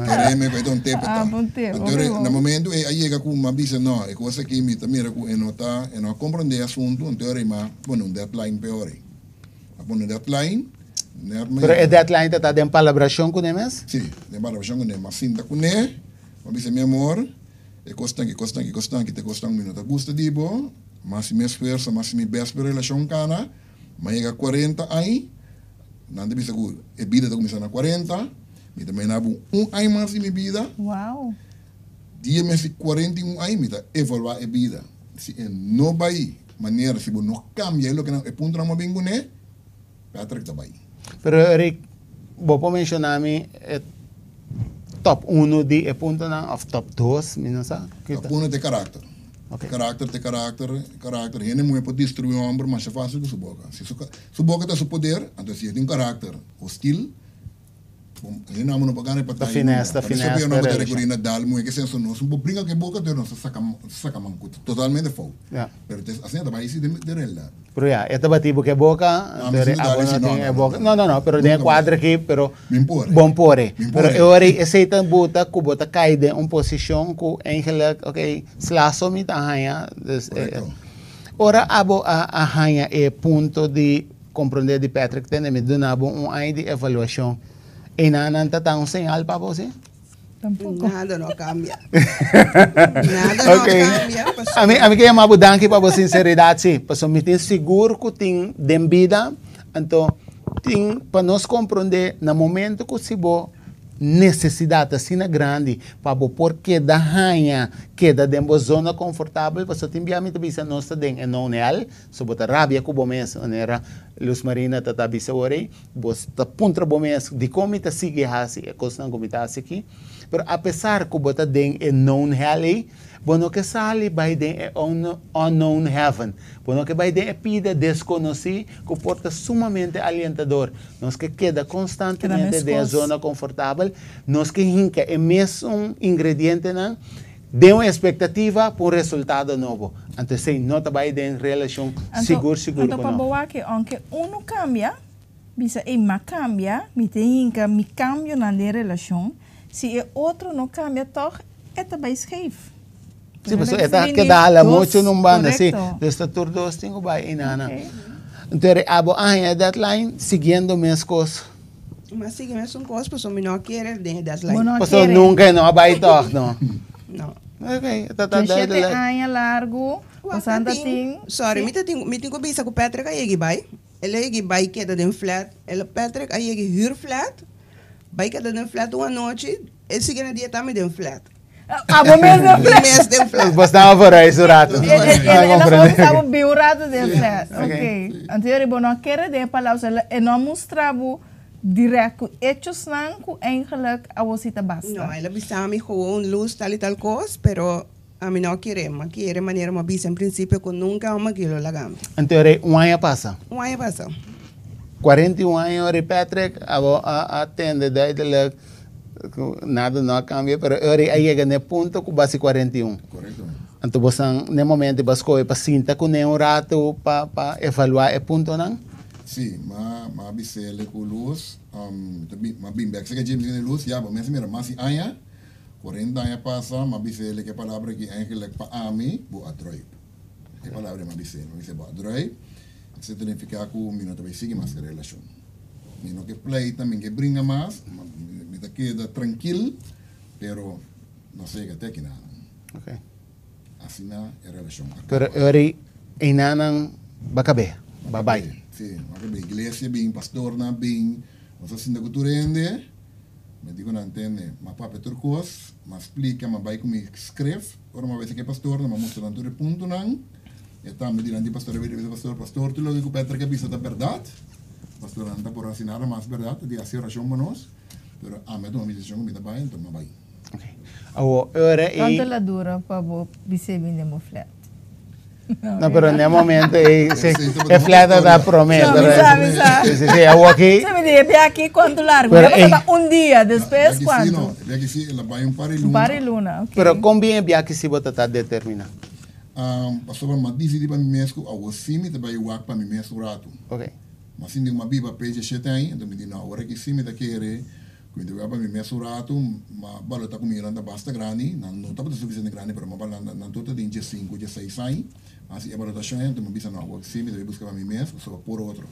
Kere mi, e ta un tep e ta. Ah, un tep, Anto, oké, na momento e a yega ku mi a bisa no, e cosa aki mi ta mira ku e no ta, e no a comprende e asunto, anto e rima pone un deadline p'e ora. A pone deadline, net ma Pero e yega. deadline ta ta den palabrashon kuné mes? Sí, den palabrashon kuné. M'a sinta kuné, m'a bisa, mi amor, e kosnan aki, kosnan aki, kosnan aki ta e kosnan ku mi no ta gusta di bo. M'a hasi mi esfuerso, m'a hasi mi best pa e relashon kana. M'a yega kuarenta aña, nan ta bisa ku e bida ta kuminsá na kuarenta. Mi ta mena bo un aña mas di mi bida. Wow! Dia mi hasi 41 aña mi ta evaluá e bida. Si e no bai manera, si bo no kambia e loke nan, e puntonan bo a bin kuné, Patrick ta bai. Pero Eric, bo por menshoná mi e top uno di e puntonan òf top dos, mi no sa. Top uno ta e karakter. Oké. Karakter ta e karakter, karakter. Hende muhé por destruí un hòmber masha fásil ku su boka. Si su boka ta su poder, anto si e tin un karakter hostil, Ta finesse, ta finesse pa relashon. Ya. Pero ya, e ta bati bo ku e boka, pero abo no tin e boka. No, no, no, pero den e kuadro aki, pero bon por e. Pero e ora ei esei ta buta ku bo ta kai den un posishon ku eigenlijk, oké, sla so mi ta haña. Dus, ora abo a haña e punto di Comprende di Patrick tende mi duna bo un aña di evaluacion. Einan nan ta ta un señal pa bo si? Tampoco. Nada no cambia. Nada no Okay. cambia. Ami, ami ke yama bo danki pa bo sinseridat, sí. Pasobra mi tin sigur ku tin den bida, anto tin pa nos komprondé na momento ku si bo nesesidat asina grandi pa bo por keda haña keda den bo zona konfortabel, pasobra tin bia mi ta bisa nos ta den e known hell, so bo ta rabia ku bo mes, manera Luz Marina ta ta bisa ora ei, bo ta puntra bo mes dikon mi ta sigui hasi e kosnan ku mi ta hasi aki? Pero apesar ku bo ta den e known hell ei, bo no ke sali bai den e unknown heaven. Bo no ke bai den e pida deskonosí ku por ta sumamente alientador. Nos ke keda konstantemente den e zona konfortabel. Nos ke hinka e mesun ingredientenan den un espektativa pa un resultado nobo. Anto esei no ta bai den relashon sigur sigur ku Anto no. pa bo wak, ounke unu kambia, Bisa ey m'a cambia, mi ta hinca mi cambionan den relacion, si e otro no cambia toch e ta bay scheef. Si, pasobra e ta keda hala mucho nun banda, si. Dus ta tur dos tin cu bay eynana. Entonces abo a haña e deadline siguiendo mes cos? M'a sigui mesun cos pasobra mi no a kere den e deadline. Pasobra nunca e no a bay toch, no? No. Ok, e ta ta Shete duidelijk. aña largo, bosan ta tin. Sorry, mi ta tin, mi tin cu bisa cu Patrick a yega y bay. El a yega bai keda den flat. El Patrick a yega huur flat, bai keda den flat un anochi, e siguiente dia tambe den flat. Abo mes den flat. Mi mes den flat. Bo staba for reis un rato. El a gewoon staba bin un rato den flat. Ok. Anto yori bo no a kere den e palabra, e no a mustra bo direct ku hechosnan ku eigenlijk awor si ta basta. No, el a bisa mi gewoon luz tal y tal kos, pero Ami no kere, ma kere manera mi a bisa en principio cu nunca un maki lo laga mi. Anto rei un aña pasa. Un aña pasa. 41 aña rei Patrick abo a tende duidelijk cu nada no a cambia pero e rei a yega na e punto cu basi 41. Correcto. Anto bosan na e momento bo a scoge pa sinta cune un rato pa pa evalua e puntonan? Si, ma ma bisele cu Luz, ma bin bek cerca dje mi bisele Luz, ya bo mester mira mas di aña. 40 aña pasa, m'a bisa el e palabra aki eigenlijk pa ami, bo a druip. E palabra m'a bisa el, m'a bisa bo a druip, esei ta nifiká ku mi no ta bai sigui mas ku e relashon. Mi no ke pleita, mi no ke bringa mas, mi ta keda trankil, pero no sega te akinanan. Asina e relashon a kaba. Pero e ora ei einanan ba kab'é, ba bai. Si, ba kab'é. Iglesia bin, pastornan a bin, nos a sinta ku tur hende. Mi di ku nan tende, m'a papia tur kos, m'a splika, m'a bai ku mi skref. Ora m'a bai seki e pastornan, m'a mustra nan tur e puntonan. E tambe dilanti di pastor a bira bisa pastor, Pastor, tur loke ku Patrick a bisa ta bèrdat. Pastornan ta por hasi nada mas bèrdat, ta di hasi orashon pa nos. Pero ami a tuma mi desishon ku mi ta bai, anto m'a bai. Awor, ora ei. Kuantu la dura pa bo bis'é bini den bo flat? No, pero na e momento ei, si, e flat a ta promé. No, mi sa, mi sa. Si, si, si, awor aki. Si, mi di, e bia aki kuantu largu? Pero Mi ei. tabata un dia, despues kuantu? E bia aki si no, e bia aki si el a bai un par di luna. Un par di luna, ok. Pero kon bien e bia aki si bo ta ta determiná? Pasobra mi a disidí pa mi mes ku awor si mi ta bai wak pa mi mes un ratu. Ok. Mi a sinti ku mi a biba pecha shete aña, enton mi di no, awor aki si mi ta kere Ku mi ta wea pa mi mes un ratu, ma balota ku mi yunan ta basta grandi, nan no tabata sufisiente grandi, pero ma balanta nan tur ta den diesinku, dieseis aña. Asi e balotashon ei, anto mi bisa no, awor si mi ta bai buska pa mi mes, pasobra por otro.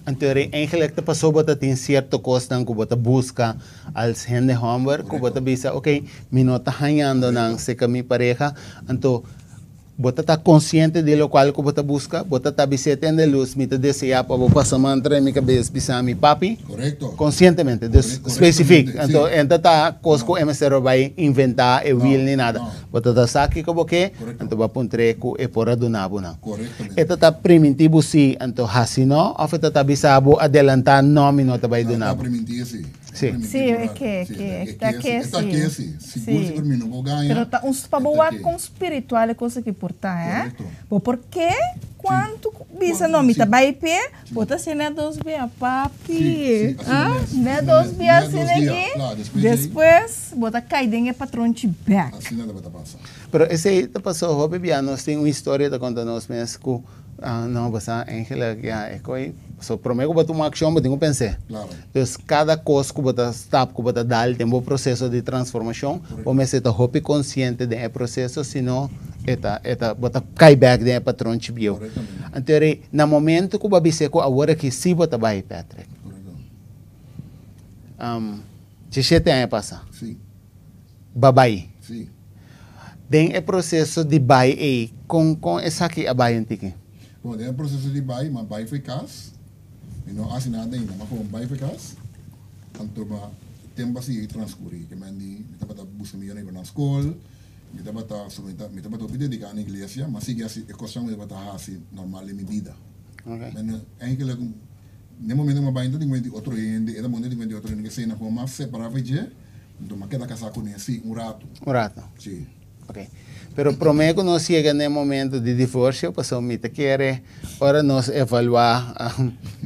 Anto eri eigenlijk ta paso bo ta tin sierto kosnan ku bo ta buska als hende hòmber, ku bo ta bisa, oke, mi no ta hañando nan serka mi pareha, anto Bo ta ta konsiente di lokual ku bo ta buska? Bo ta ta bis'é, Tende lus, mi ta deseá pa bo pasa man trae mi kabes, bisa mi, Papi? Korekto. Konsientemente, dus spesifik. Anto e ta ta kos ku e mester a bai inventá e wil ni nada. Bo ta ta sa kiko bo ke, anto bo a puntr'é ku e por a duna bo nan. E ta ta primintí bo sí, anto hasi no, òf e ta ta bisa bo adelantá, No, mi no ta bai duna bo? Sí. Sí, e ke, ke, e ta ke si. E ta ke si. Sigur, sigur mi no por gaña. Pero ta un, pa bo wak kon spiritual e cosa aki por ta, eh. Bo por ke kuantu bisa no mi ta bai p'e, bo ta hasi net dos bia, papi. Ah, net dos bia asina aki, despues bo ta kai den e patronchi bek. Asina tabata pasa. Pero esei ta pasó hopi bia, nos tin un historia ta konta nos mes ku. No, bo sa eigenlijk ya e koe so prome ku bo tuma akshon bo tin ku pens'é. Dus kada kos ku bo ta stap ku bo ta dal den bo proseso di transformashon bo mester ta hopi konsiente den e proseso sino e ta e ta bo ta kai bèk den e patronchi bieu. Anto eri na momento ku bo a bis'é ku awor aki si bo ta bai Patrick. Dishete aña pasa. Ba bai. Den e proseso di bai ei, kon kon esaki a bai un tiki? Bon, den e proseso di bai, m'a bai for e kas, mi no a hasi nada ainda, m'a gewoon bai for e kas, anto m'a tempu a sigui transkurí, ke men di mi tabata buska mi yonegro na skol, mi tabata so mi ta mi tabata hopi dediká na iglesia, m'a sigui hasi e kosnan ku mi tabata hasi normal den mi bida. Men eigenlijk den momento ku m'a bai no ta tin kuenta di otro hende, e ta bon tin kuenta di otro hende, ke esei nan m'a separá for dje. Anto m'a keda kasá kuné sí un ratu. Un ratu. Sí. Ok. Pero promé ku nos yega na e momento di divorsio, pasobra mi ta kere ora nos evaluá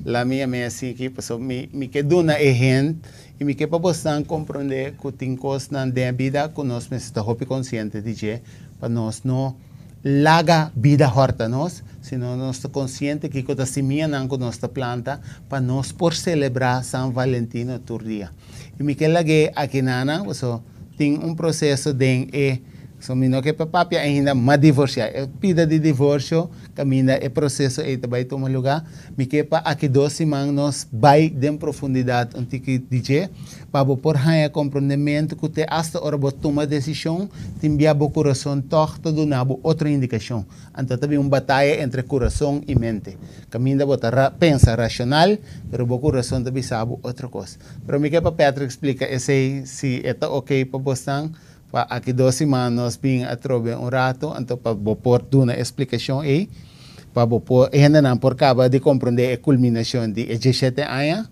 la mia mes aki, pasobra mi mi ke duna e hent i mi ke pa bosnan komprondé ku tin kosnan den e bida ku nos mester ta hopi konsiente di dje pa nos no laga bida hòrta nos, sino nos ta konsiente kiko ta simianan ku nos ta planta pa nos por selebrá San Valentino tur dia. I mi ke lag'é aki nanan, paso tin un proseso den e, so mi no ke pa papia ainda, m'a divorsiá. E pida di divorsio kaminda e proseso ei ta bai tuma lugá. Mi ke pa aki dos siman nos bai den profundidat un tiki di dje, pa bo por haña komprondementu ku te asta ora bo tuma desishon, tin bia bo kurason tòg ta duna bo otro indikashon. Anto ta bin un bataya entre kurason i mente. Kaminda bo ta pensa rashonal, pero bo kurason ta bisa bo otro kos. Pero mi ke pa Patrick splika esei si e ta ok pa bosnan, pa aki dos siman nos bin atrobe un rato, anto pa bo por duna e splikashon ei, pa bo por, e hendenan por kaba di komprondé e kulminashon di e diesshete aña,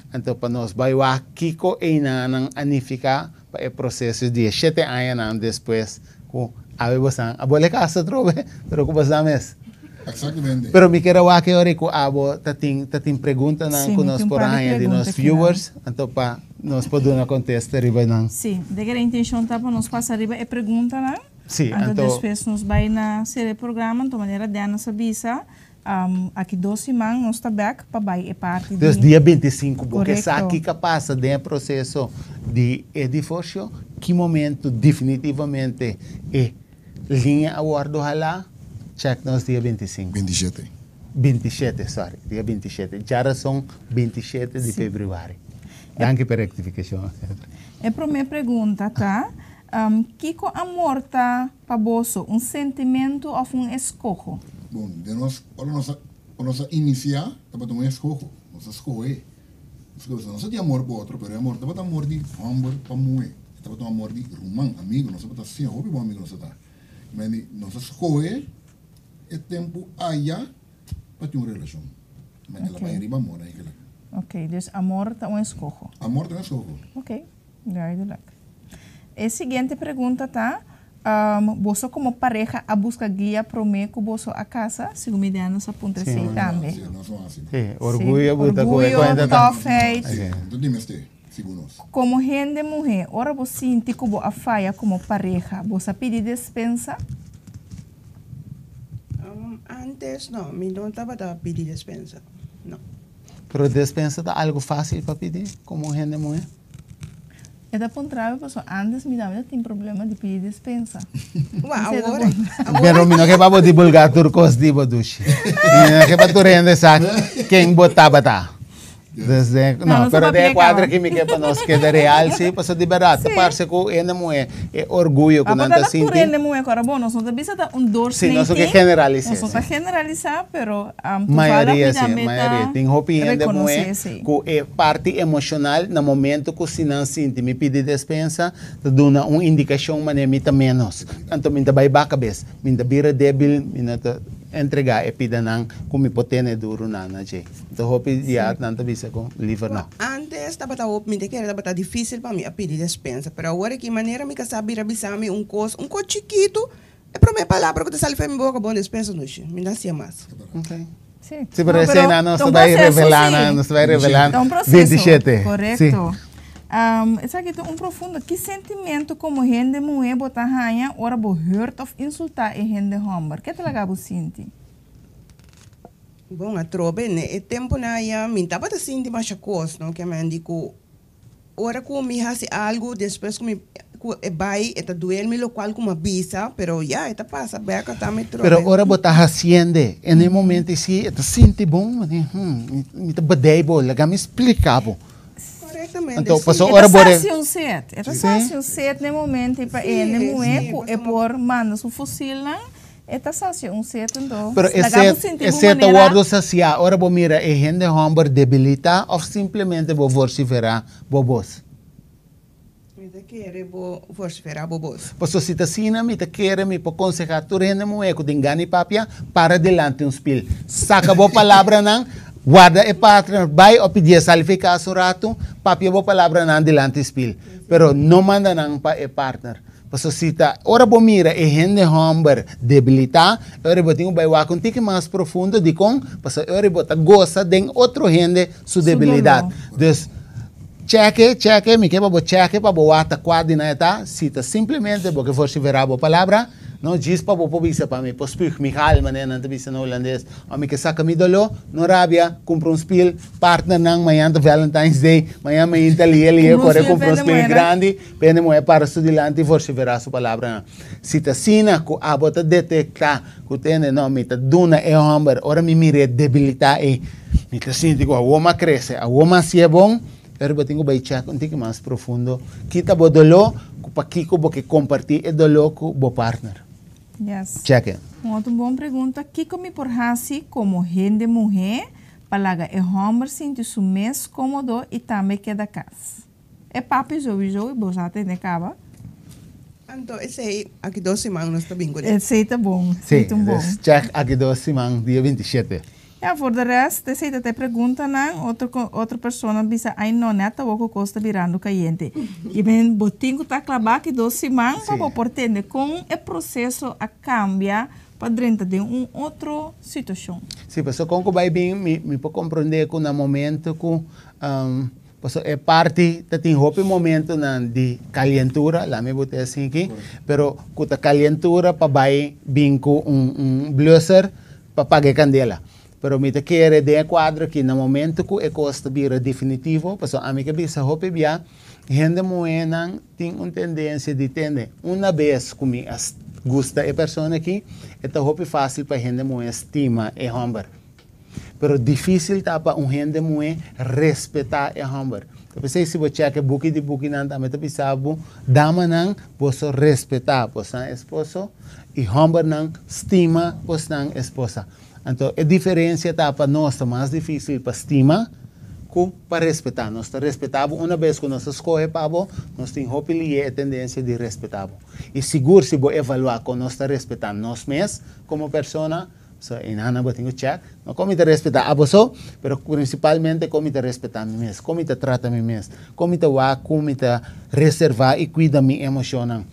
anto pa nos bai wak kiko einanan a nifiká pa e proseso di e shete añanan despues ku awe bosnan a bole kasa atrobe, pero ku bosnan mes. Exactamente. Pero mi kier a wak e ora ku abo ta tin ta tin preguntanan Sí, ku mi nos tin un por par di haña di pregunta nos kinan. viewers, anto pa nos por duna kontesta riba nan. Sí, de kere intencion ta pa nos pasa riba e preguntanan, Sí, anto anto despues nos bai na sera e programa, anto manera Dennis a bisa, Aki dos siman nos ta bek pa bai e parti di. Dus dia 25 bo ke sa Korekto. kiko a pasa den e proseso di e divorsio, ki momento definitivamente e liña a wòrdu halá, chèk nos dia 25. 27. 27, sorry, dia 27, djarason 27 di Sí. febrüari. Danki pa e rektifikashon. E promé pregunta ta, Kiko amor ta pa boso, un sentimentu òf un eskoho? Bon, den nos, ora nos a, ora nos a inisiá, tabata un eskoho. Nos a skohe. Nos a skohe. Nos a tin amor pa otro, pero e amor tabata amor di hòmber pa muhé. E tabata un amor di ruman, amigu. Nos tabata asina, hopi bon amigu nos a ta. Mende, nos a skohe e tempu aya pa tin un relashon. Ma el a bai riba amor eigenlijk. Oké, dus amor ta un eskoho. Amor ta un eskoho. Oké, duidelijk. E siguiente pregunta ta, Boso komo pareha a buska guia promé ku boso a kasa? Segun mi idea nos a puntra esei tambe. Sí, nos no hasi. Sí, orguyo buta ku e Orguyo, kuenta ta. tòfheid. Sí, no tin mester, segun nos. Komo hende muhé, ora bo sinti ku bo a faya komo pareha, bo sa pidi despensa? Antes no, mi no tabata pidi despensa, no. Pero despensa ta algu fásil pa pidi komo hende muhé? E ta puntra mi pasobra antes mi tambe ta tin problema di pidi despensa. Wa, awor, awor. Pero mi no ke pa bo divulga tur kos di bo dushi. Mi no ke pa tur hende sa ken bo tabata. Dus den, No, no, nos pero ta den e papia kuadro kaba. aki mi ke pa nos keda real si, pasobra di bèrdat ta parse ku hende muhé e orguyo ku Apo nan ta ta tur sinti. hende muhé kòrda bo, nos no ta bisa ta un Sí, doorsnee nos no ke tin, generalisá, nos no ta sí. generalisá, pero toevallig Mayoria mi si, tambe mayoria. ta Tin hopi hende rekonosé muhé esei. ku e parti emoshonal na momento ku si nan sinti mi pidi despensa ta duna un indikashon manera mi ta ménos. Anto mi ta bai baka bes, mi ta bira débil, mi no ta entregá e pidanan ku mi por tene duru nan na dje. Anto hopi dia nan ta bisa ku liever no. Antes tabata hopi, mi ta kere tabata difícil pa mi a pidi despensa, pero awor aki manera mi kasá bira bisa mi un kos, un kos chikitu, e promé palabra ku ta sali for mi boka, bon despensa nochi, mi no hasié mas. Okay. Sí. Sí, pero No, esei pero nan nos ta un ta bai proceso, revelá sí. nan, nos ta bai revelá Ta un proceso. 27. Sí. Korekto. Esaki ta un profundo. Ki sentimentu komo hende muhé bo ta haña ora bo hurt òf insultá e hende hòmber? Ke ta laga bo sinti? Bon, atrobe ne e tempunan aya mi tabata sinti masha kos, no, ke men di ku ora ku mi hasi algu despues ku mi ku e bai e ta duel mi lokual ku mi a bisa, pero ya e ta pasa bek ata mi trobe. Pero ora bo ta hasiende en e momento si e ta sinti bon, mi ta bedei bo, laga mi splika bo. Korekto. Exactamente. Anto, paso E ora ta bore sacia un set. E ta sacia un set na e momento ei pa e hende muhé ku e por manda su fusilnan. E ta sacia un set anto. Pero e Laga bo set, sinti e bo set ta manera. wordo saciá ora bo mira e hende homber debilitá of simplemente bo vociferá bo bos? Mi ta kere bo vociferá bo bos. Paso si ta asina, mi ta kere mi por konsehá tur hende muhé ku tin gana di papia, para dilanti un spil. Saka bo palabranan, warda e partner bai o pidié sali fi kas un ratu, papia bo palabranan dilanti spil. Pero no manda nan pa e partner. Pasobra si ta ora bo mira e hende hòmber debilitá, e ora bo tin ku bai wak un tiki mas profundo. Dikon? Pasobra e ora bo ta gosa den otro hende su debilidat. Dus, chèke, chèke, mi ke pa bo chèke pa bo wak ta kua di nan e ta. Si ta simplemente bo ke vosiferá bo palabra, no djis pa bo por bisa pa mi por spuug mi gal, manera nan ta bisa na hulandes, òf mi ke saka mi doló, no rabia, kumpra un spil, partnernan, mañan ta Valentine's Day, mañan mainta lihe lihe kore kumpra un spil grandi. Pende muhé para su dilanti i vosiferá su palabranan. Si ta asina ku abo ta detektá ku tende, no, mi ta duna e hòmber, ora mi mir'é debilitá ei, mi ta sinti ku awor m'a krese, awor m'a hasié bon, pero bo tin ku bai chèk un tiki mas profundo ki ta bo doló, ku pakiko bo ke kompartí e doló ku bo partner. Yes. Chèk e. Un otro bon pregunta, Kiko mi por hasi komo hende muhé pa laga e hòmber sinti su mes kómodo i tambe keda kas? E papi souiso i bo sa tene kaba. Anto esei aki dos siman nos ta bin kuné. Esei ta bon, esei ta un bon. Sí, check aki dos siman dia 27. Ya, for de rest, esei ta ta e preguntanan. Otro otro persona bisa, ai no, net awor ku kos ta birando kayente. I men bo tin ku ta klabá aki dos siman pa bo por tende kon e proseso a kambia pa drenta den un otro situashon. Sí, pasobra kon ku bai bin mi mi por komprondé ku na momento ku Pasobra e parti ta tin hopi momentonan di kalientura, laat mi bota asin aki, pero ku ta kalientura pa bai bin ku un un blusser pa paga e kandela. Pero mi ta kere den e kuadro aki na momento ku e kos ta bira definitivo, pasobra ami ke bisa hopi bia, hende muhénan tin un tendensia di tende una bes ku mi a gusta e persona aki, e ta hopi fásil pa hende muhé stima e hòmber. Pero difísil ta pa un hende muhé respetá e hòmber. Ta p'esei si bo chèk e buki di bukinan tambe ta bisa bo, Damanan, boso respetá bosnan esposo, i hòmbernan, stima bosnan esposa. Anto e diferensia ta pa nos ta mas difísil pa stima ku pa respetá. Nos ta respetá bo una bes ku nos ta skohe pa bo, nos tin hopi lié e tendensia di respetá bo. I sigur si bo evaluá kon nos ta respetá nos mes komo persona, So e nan bo tin ku check, no kon mi ta respetá abo so, pero prinsipalmente kon mi ta respetá mi mes, kon mi ta trata mi mes, kon mi ta wak ku mi ta reservá i kuida mi emoshonnan,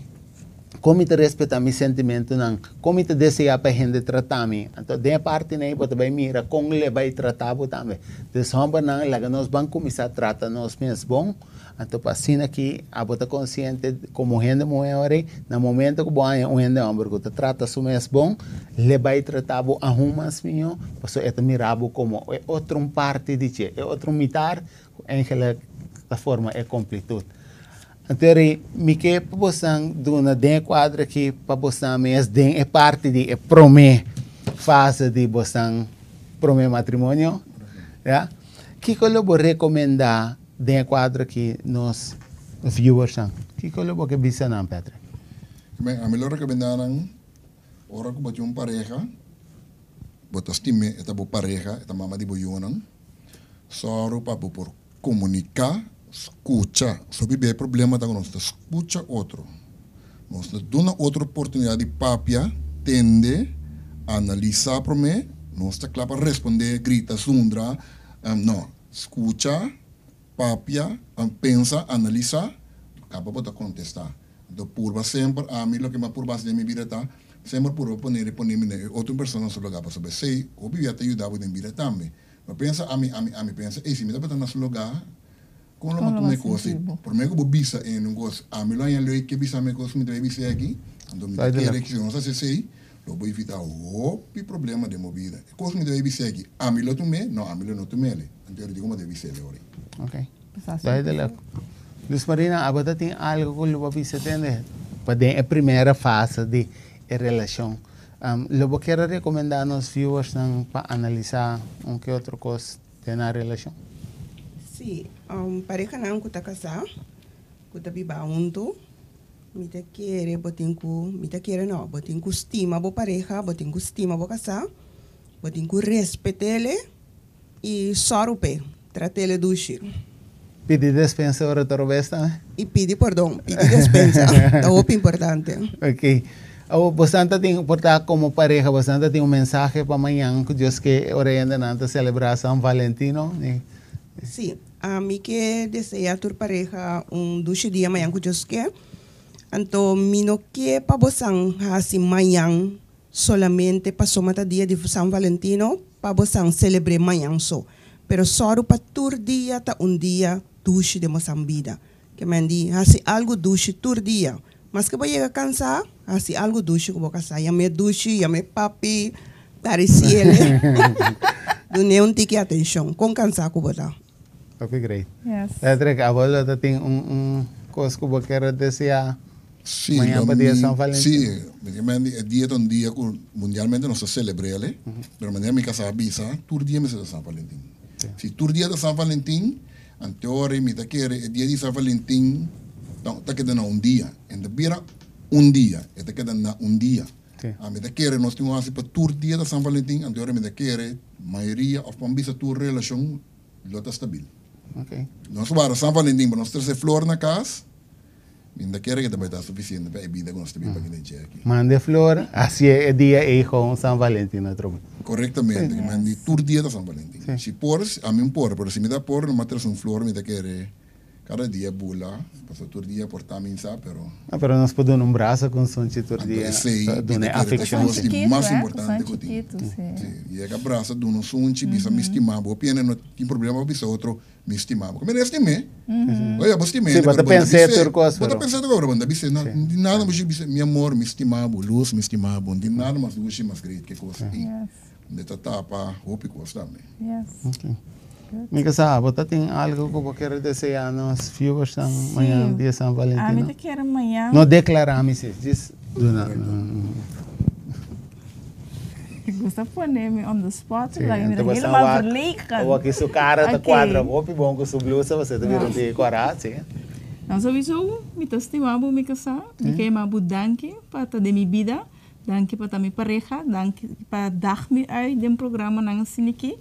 kon mi ta respetá mi sentimentunan, kon mi ta deseá pa hende trata mi. Anto den e partinan ei bo ta bai mira kon lo e bai trata bo tambe. Dus hòmbernan laga nos ban kuminsá trata nos mes bon. Anto pa asina ki abo ta konsiente komo hende muhé ora ei, na momento ku bo haña un hende hòmber ku ta trata su mes bon, l'e bai trata bo ahun mas mihó, pasobra e ta mira bo komo e otro un parti di dje, e otro mitar ku eigenlik ta forma e komplitut. Anto ora ei, mi ke pa bosan duna den e kuadro aki pa bosan mes den e parti di e promé fase di bosan promé matrimonio, ya, kiko lo bo rekomendá Den e kuadro aki nos viewersnan, kiko lo bo ke bisa nan, Patrick? Ben, ami lo rekomendá nan, ora ku bo tin un pareha, bo ta stim'é, e ta bo pareha, e ta mama di bo yunan, sòru pa bo por komuniká, skucha. Sopi bia e problema ta ku nos ta skucha otro. Nos ta duna otro oportunidat di papia, tende, analisá promé, nos ta kla pa respondé, grita, zundra, no. Skucha, papia, pensa, analisá, kaba bo ta kontestá. Anto purba semper, ami loke mi a purba hasi den mi bida ta, semper purba pone pone mi na e otro persona su lugá, pasobra esei hopi bia ta yuda bo den bida tambe. No pensa ami, ami, ami, pensa, ey si mi tabata na su lugá, kon lo mi a tuma e kos ei? Promé ku bo bisa ene un kos, ami lo haña leuk ke bisa mi e kos ku mi ta bai bisa aki, anto mi ta kere ku si nos hasi esei, Lo bo evita hopi problema den bo bida. E kos mi debe bis'é aki, ami lo tum'é? No, ami lo no tum'é. Anto eri di komo debe bis'é ori. Ok. Duidelijk. Luz Marina, abo ta tin algo ku lo bo bisa tende pa den e primera fase di e relashon. Lo bo kier a rekomendá nos viewersnan pa analisá un ke otro kos den nan relashon? Si, parehanan ku ta kasá, ku ta biba huntu, mi ta kere bo tin ku, mi ta kere no, bo tin ku stima bo pareha, bo tin ku stima bo kasá, bo tin ku respet'é i sòru p'e, trat'é dushi. Pidi despensa ora ta robes tambe? I pidi pordon, pidi despensa, ta hopi importante. Ok. Awor, boso ta tin, por ta komo pareha, boso ta tin un mensahe pa mañan ku Dios ke ora hendenan ta selebrá San Valentino? Si, ami ke deseá tur pareha un dushi dia mañan ku Dios ke. Anto mi no ke pa bosan hasi mañan solamente pasobra ta dia di San Valentino pa bosan selebr'é mañan so. Pero sòru pa tur dia ta un dia dushi den bosan bida. Ke men di hasi algu dushi tur dia. Maske bo yega kansá, hasi algu dushi ku bo kasá. Yam'é dushi, yam'é papi, karisi'é. Dun'é un tiki atenshon, kon kansá ku bo ta. Hopi great. Patrick, abo lo ta tin un kos ku bo kier a deseá mañan pa dia San Valentin? Sí, ke men di e dia ta un dia ku mundialmente nos ta selebr'é, pero manera mi kasá a bisa, tur dia mester ta San Valentin. Si tur dia ta San Valentin, Anteora mi ta kere e dia di San Valentin ta keda na un dia. E ta bira un dia, e ta keda na un dia. Ami ta kere nos tin un hasi pa tur dia ta San Valentin, anteora mi ta kere mayoria of pan bisa tur relashon lo ta stabil. Nos wara San Valentin pa nos trese flor na kas. Mi no ta kere ke ta bai ta sufisiente pa e bida ku nos ta biba aki den dje aki. Manda e flor, hasi e dia ei gewoon San Valentin atrobe. Korektamente, ke men di tur dia ta San Valentin. Si por, ami un por, pero si mi ta por no trese un flor mi ta kere kada dia bula, pasobra tur dia por ta mi sa, pero. No, pero nos por duna un brasa ku un sunchi tur Anto dia, esei mi duna e ta kere ta afekshon kos si. di mas importante ku tin. Si, yega brasa, duna un sunchi, bisa mi stima bo, hopi hende no tin problema pa bisa otro Mi stima bo. Mira, e stim'é. Oye, bo stim'é, Sí, bo ta pero bo no ta pens'é bis'é. tur kos, Bo ta pero. pens'é tur kos, pero bo no ta bis'é. No, Sí. no tin nada mushi bis'é, mi amor, mi stima bo, Luz, mi stima bo. No tin nada mas dushi, mas great ke kos ei. Yes. Donde ta tapa hopi kos tambe. Yes. Ok. Good. Mi ke sa, bo ta tin algo ku bo kier deseá nos viewersnan mañan Sí. dia San Ami Valentino? ta kier mañan. No deklará mi sis, djis duna. Gusta pone mi on the spot, Sí, la mi anto mira bo san helemaal wak, verlegen. awor ki su cara ta Ok. cuadra hopi bon cu su blusa, pasobra ta bira un tiki cuara, sí. Nou sowieso mi ta stima bo mi casá, mi ke yama bo danki pa ta den mi bida, danki pa ta mi pareha, danki pa dag mi uit den programanan asin'aki.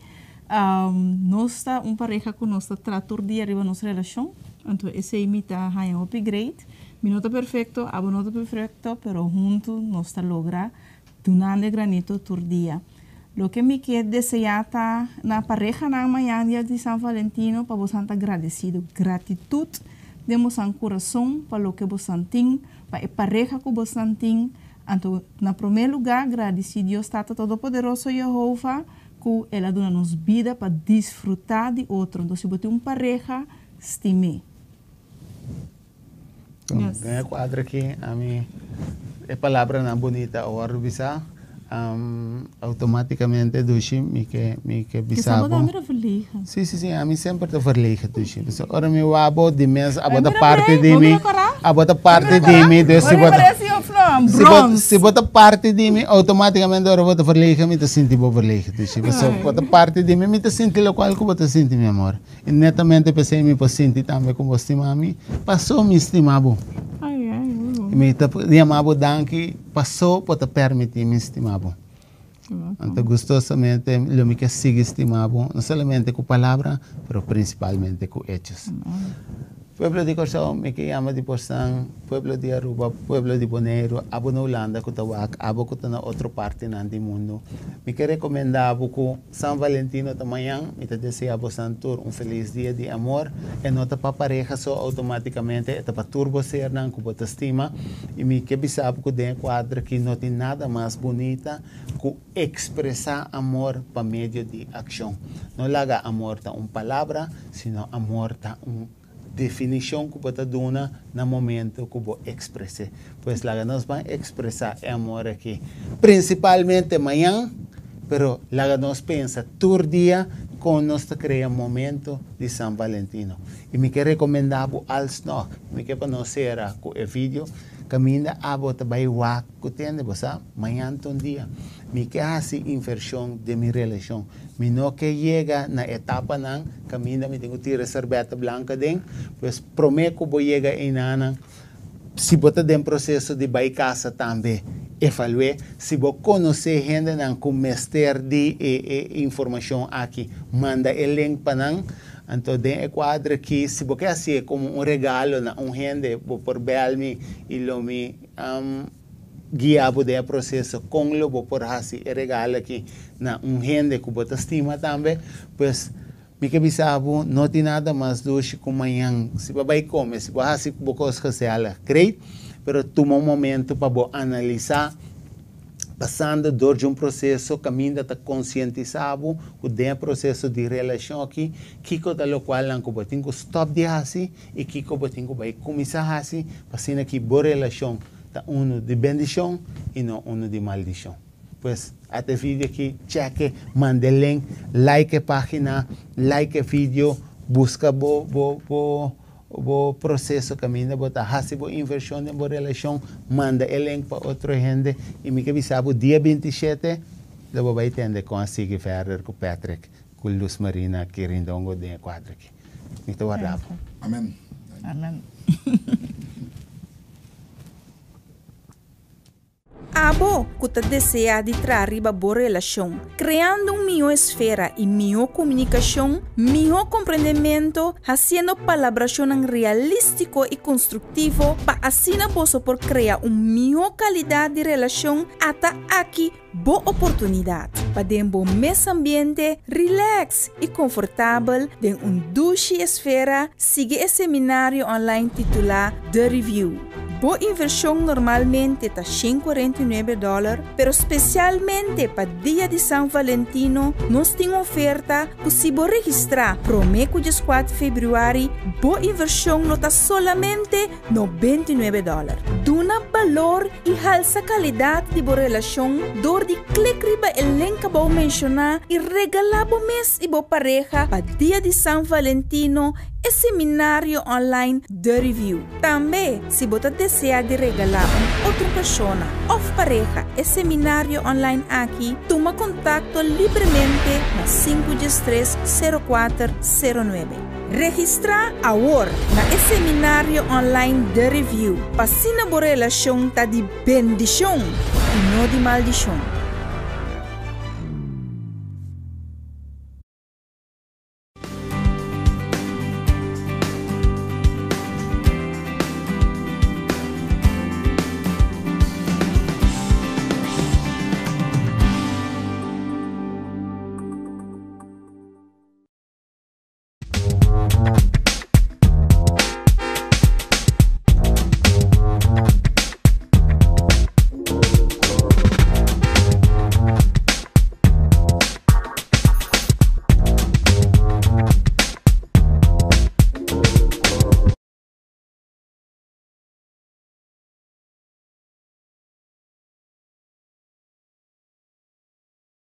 Nos ta un pareha cu nos ta traha tur dia riba nos relacion, anto esey mi ta haña hopi great. Mi no ta perfecto, abo no ta perfecto, pero hunto nos ta logra Dunando e granito tur dia. Loke mi ke deseá ta na parehanan mañan dia di San Valentino pa bosan ta gradesido. Gratitut den bosan kurason pa loke bosan tin, pa e pareha ku bosan tin. Anto na promé lugá gradisí Dios Tata Todopoderoso Yehova ku el a duna nos bida pa disfrutá di otro. Anto si bo tin un pareha, stim'é. Yes. Den e kuadro aki ami e palabranan bunita a wòrdu bisá, outomátikamente dushi mi ke mi ke bisa Kisa bo bo. ta mira verlegen. Sí, sí, sí, ami semper ta verlegen dushi. Pasobra ora mi wak bo di mes abo Ay, ta mira parti brei, di bo mi, mira kora? abo ta parti Mira di kora? mi, dus Bo si bo ta riba resi of no? si bo Brons. si bo ta parti di mi outomátikamente ora bo ta verlegen mi ta sinti bo verlegen dushi. Pasobra bo ta parti di mi, mi ta sinti lokual ku bo ta sinti mi amor. I netamente p'esei mi por sinti tambe ku bo stima mi, pasó mi stima bo. I mi ta yama bo danki pasó bo ta permití mi stima bo. Anto gustosamente lo mi ke sigui stima bo, no solamente ku palabra, pero prinsipalmente ku echos. Pueblo di Kòrsou, mi ke yama di bosan, pueblo di Aruba, pueblo di Boneiru, abo na Hulanda ku ta wak, abo ku ta na otro partinan di mundu, mi ke rekomendá bo ku San Valentino ta mañan, mi ta desea bosan tur un felis dia di amor. E no ta pa pareha so automaticamente, e ta pa tur bo sernan cu bo ta stima. Y mi ke bisa bo cu den e cuadro aki no tin nada mas bunita cu expresa amor pa medio di accion. No laga amor ta un palabra, sino amor ta un definicion cu bo ta duna na momento cu bo expres'e. Pues laga nos ban expresa e amor aki principalmente mañan, pero laga nos pensa tur dia con nos ta crea momento di San Valentino. Y mi ke recomenda bo alsnog, mi ke pa nos cera cu e video. Kaminda abo ta bai wak ku tende, bo sa, mañan ta un dia. Mi ke hasi invershon den mi relashon. Mi no ke yega na etapanan kaminda mi tin ku tira serbèta blanka den. Pues promé ku bo yega einanan, si bo ta den proseso di bai kasa tambe, evalu'é. Si bo konosé hendenan ku mester di e e informashon aki, manda e link pa nan. Anto den e kuadro aki, si bo ke hasié komo un regalo na un hende, bo por bèl mi i lo mi guia bo den e proseso kon lo bo por hasi e regalo aki na un hende ku bo ta stima tambe. Pues, mi ke bisa bo, no tin nada mas dushi ku mañan. Si bo bai kome, si bo hasi bo kos gezellig, great, pero tuma un momento pa bo analisá. Pasando dor di un proseso kaminda ta konsientisá bo ku den e proseso di relashon aki, kiko ta lokualnan ku bo tin ku stòp di hasi i kiko bo tin ku bai kuminsá hasi pa asina ki bo relashon ta unu di bendishon i no unu di maldishon. Pues, ata e video aki, chèk'e, manda e link, like e página, like e video, buska bo bo bo Bo proseso kaminda bo ta hasi bo invershon den bo relashon, manda e link pa otro hende i mi ke bisa bo dia 27 lo bo bai tende kon a sigui verder ku Patrick ku Luz Marina Kirindongo den e kuadro aki. Mi ta warda bo. Amen. Amen. Abo ku ta deseá di traha riba bo relashon, kreando un mihó esfera i mihó komunikashon, mihó komprendementu, hasiendo palabrashonnan realístiko i konstruktivo pa asina boso por krea un mihó kalidat di relashon, ata aki bo oportunidat pa den bo mes ambiente rilèks i konfortabel den un dushi esfera sigui e seminario online titulá The Review. Bo invershon normalmente ta 149 dòler, pero spesialmente pa Dia di San Valentino nos tin un oferta ku si bo registrá promé ku 14 febrüari, bo invershon lo ta solamente 99 dòler. Duna balor i halsa kalidat di bo relashon dor di klik riba e link abou menshoná i regalá bo mes i bo pareha pa Dia di San Valentino e seminario online The Review. Tambe, si bo ta deseá di regalá un otro persona òf pareha e seminario online aki, tuma kontakto libremente na sinku 13 04 09. Registrá awor na e seminario online The Review pa asina bo relashon ta di bendishon i no di maldishon.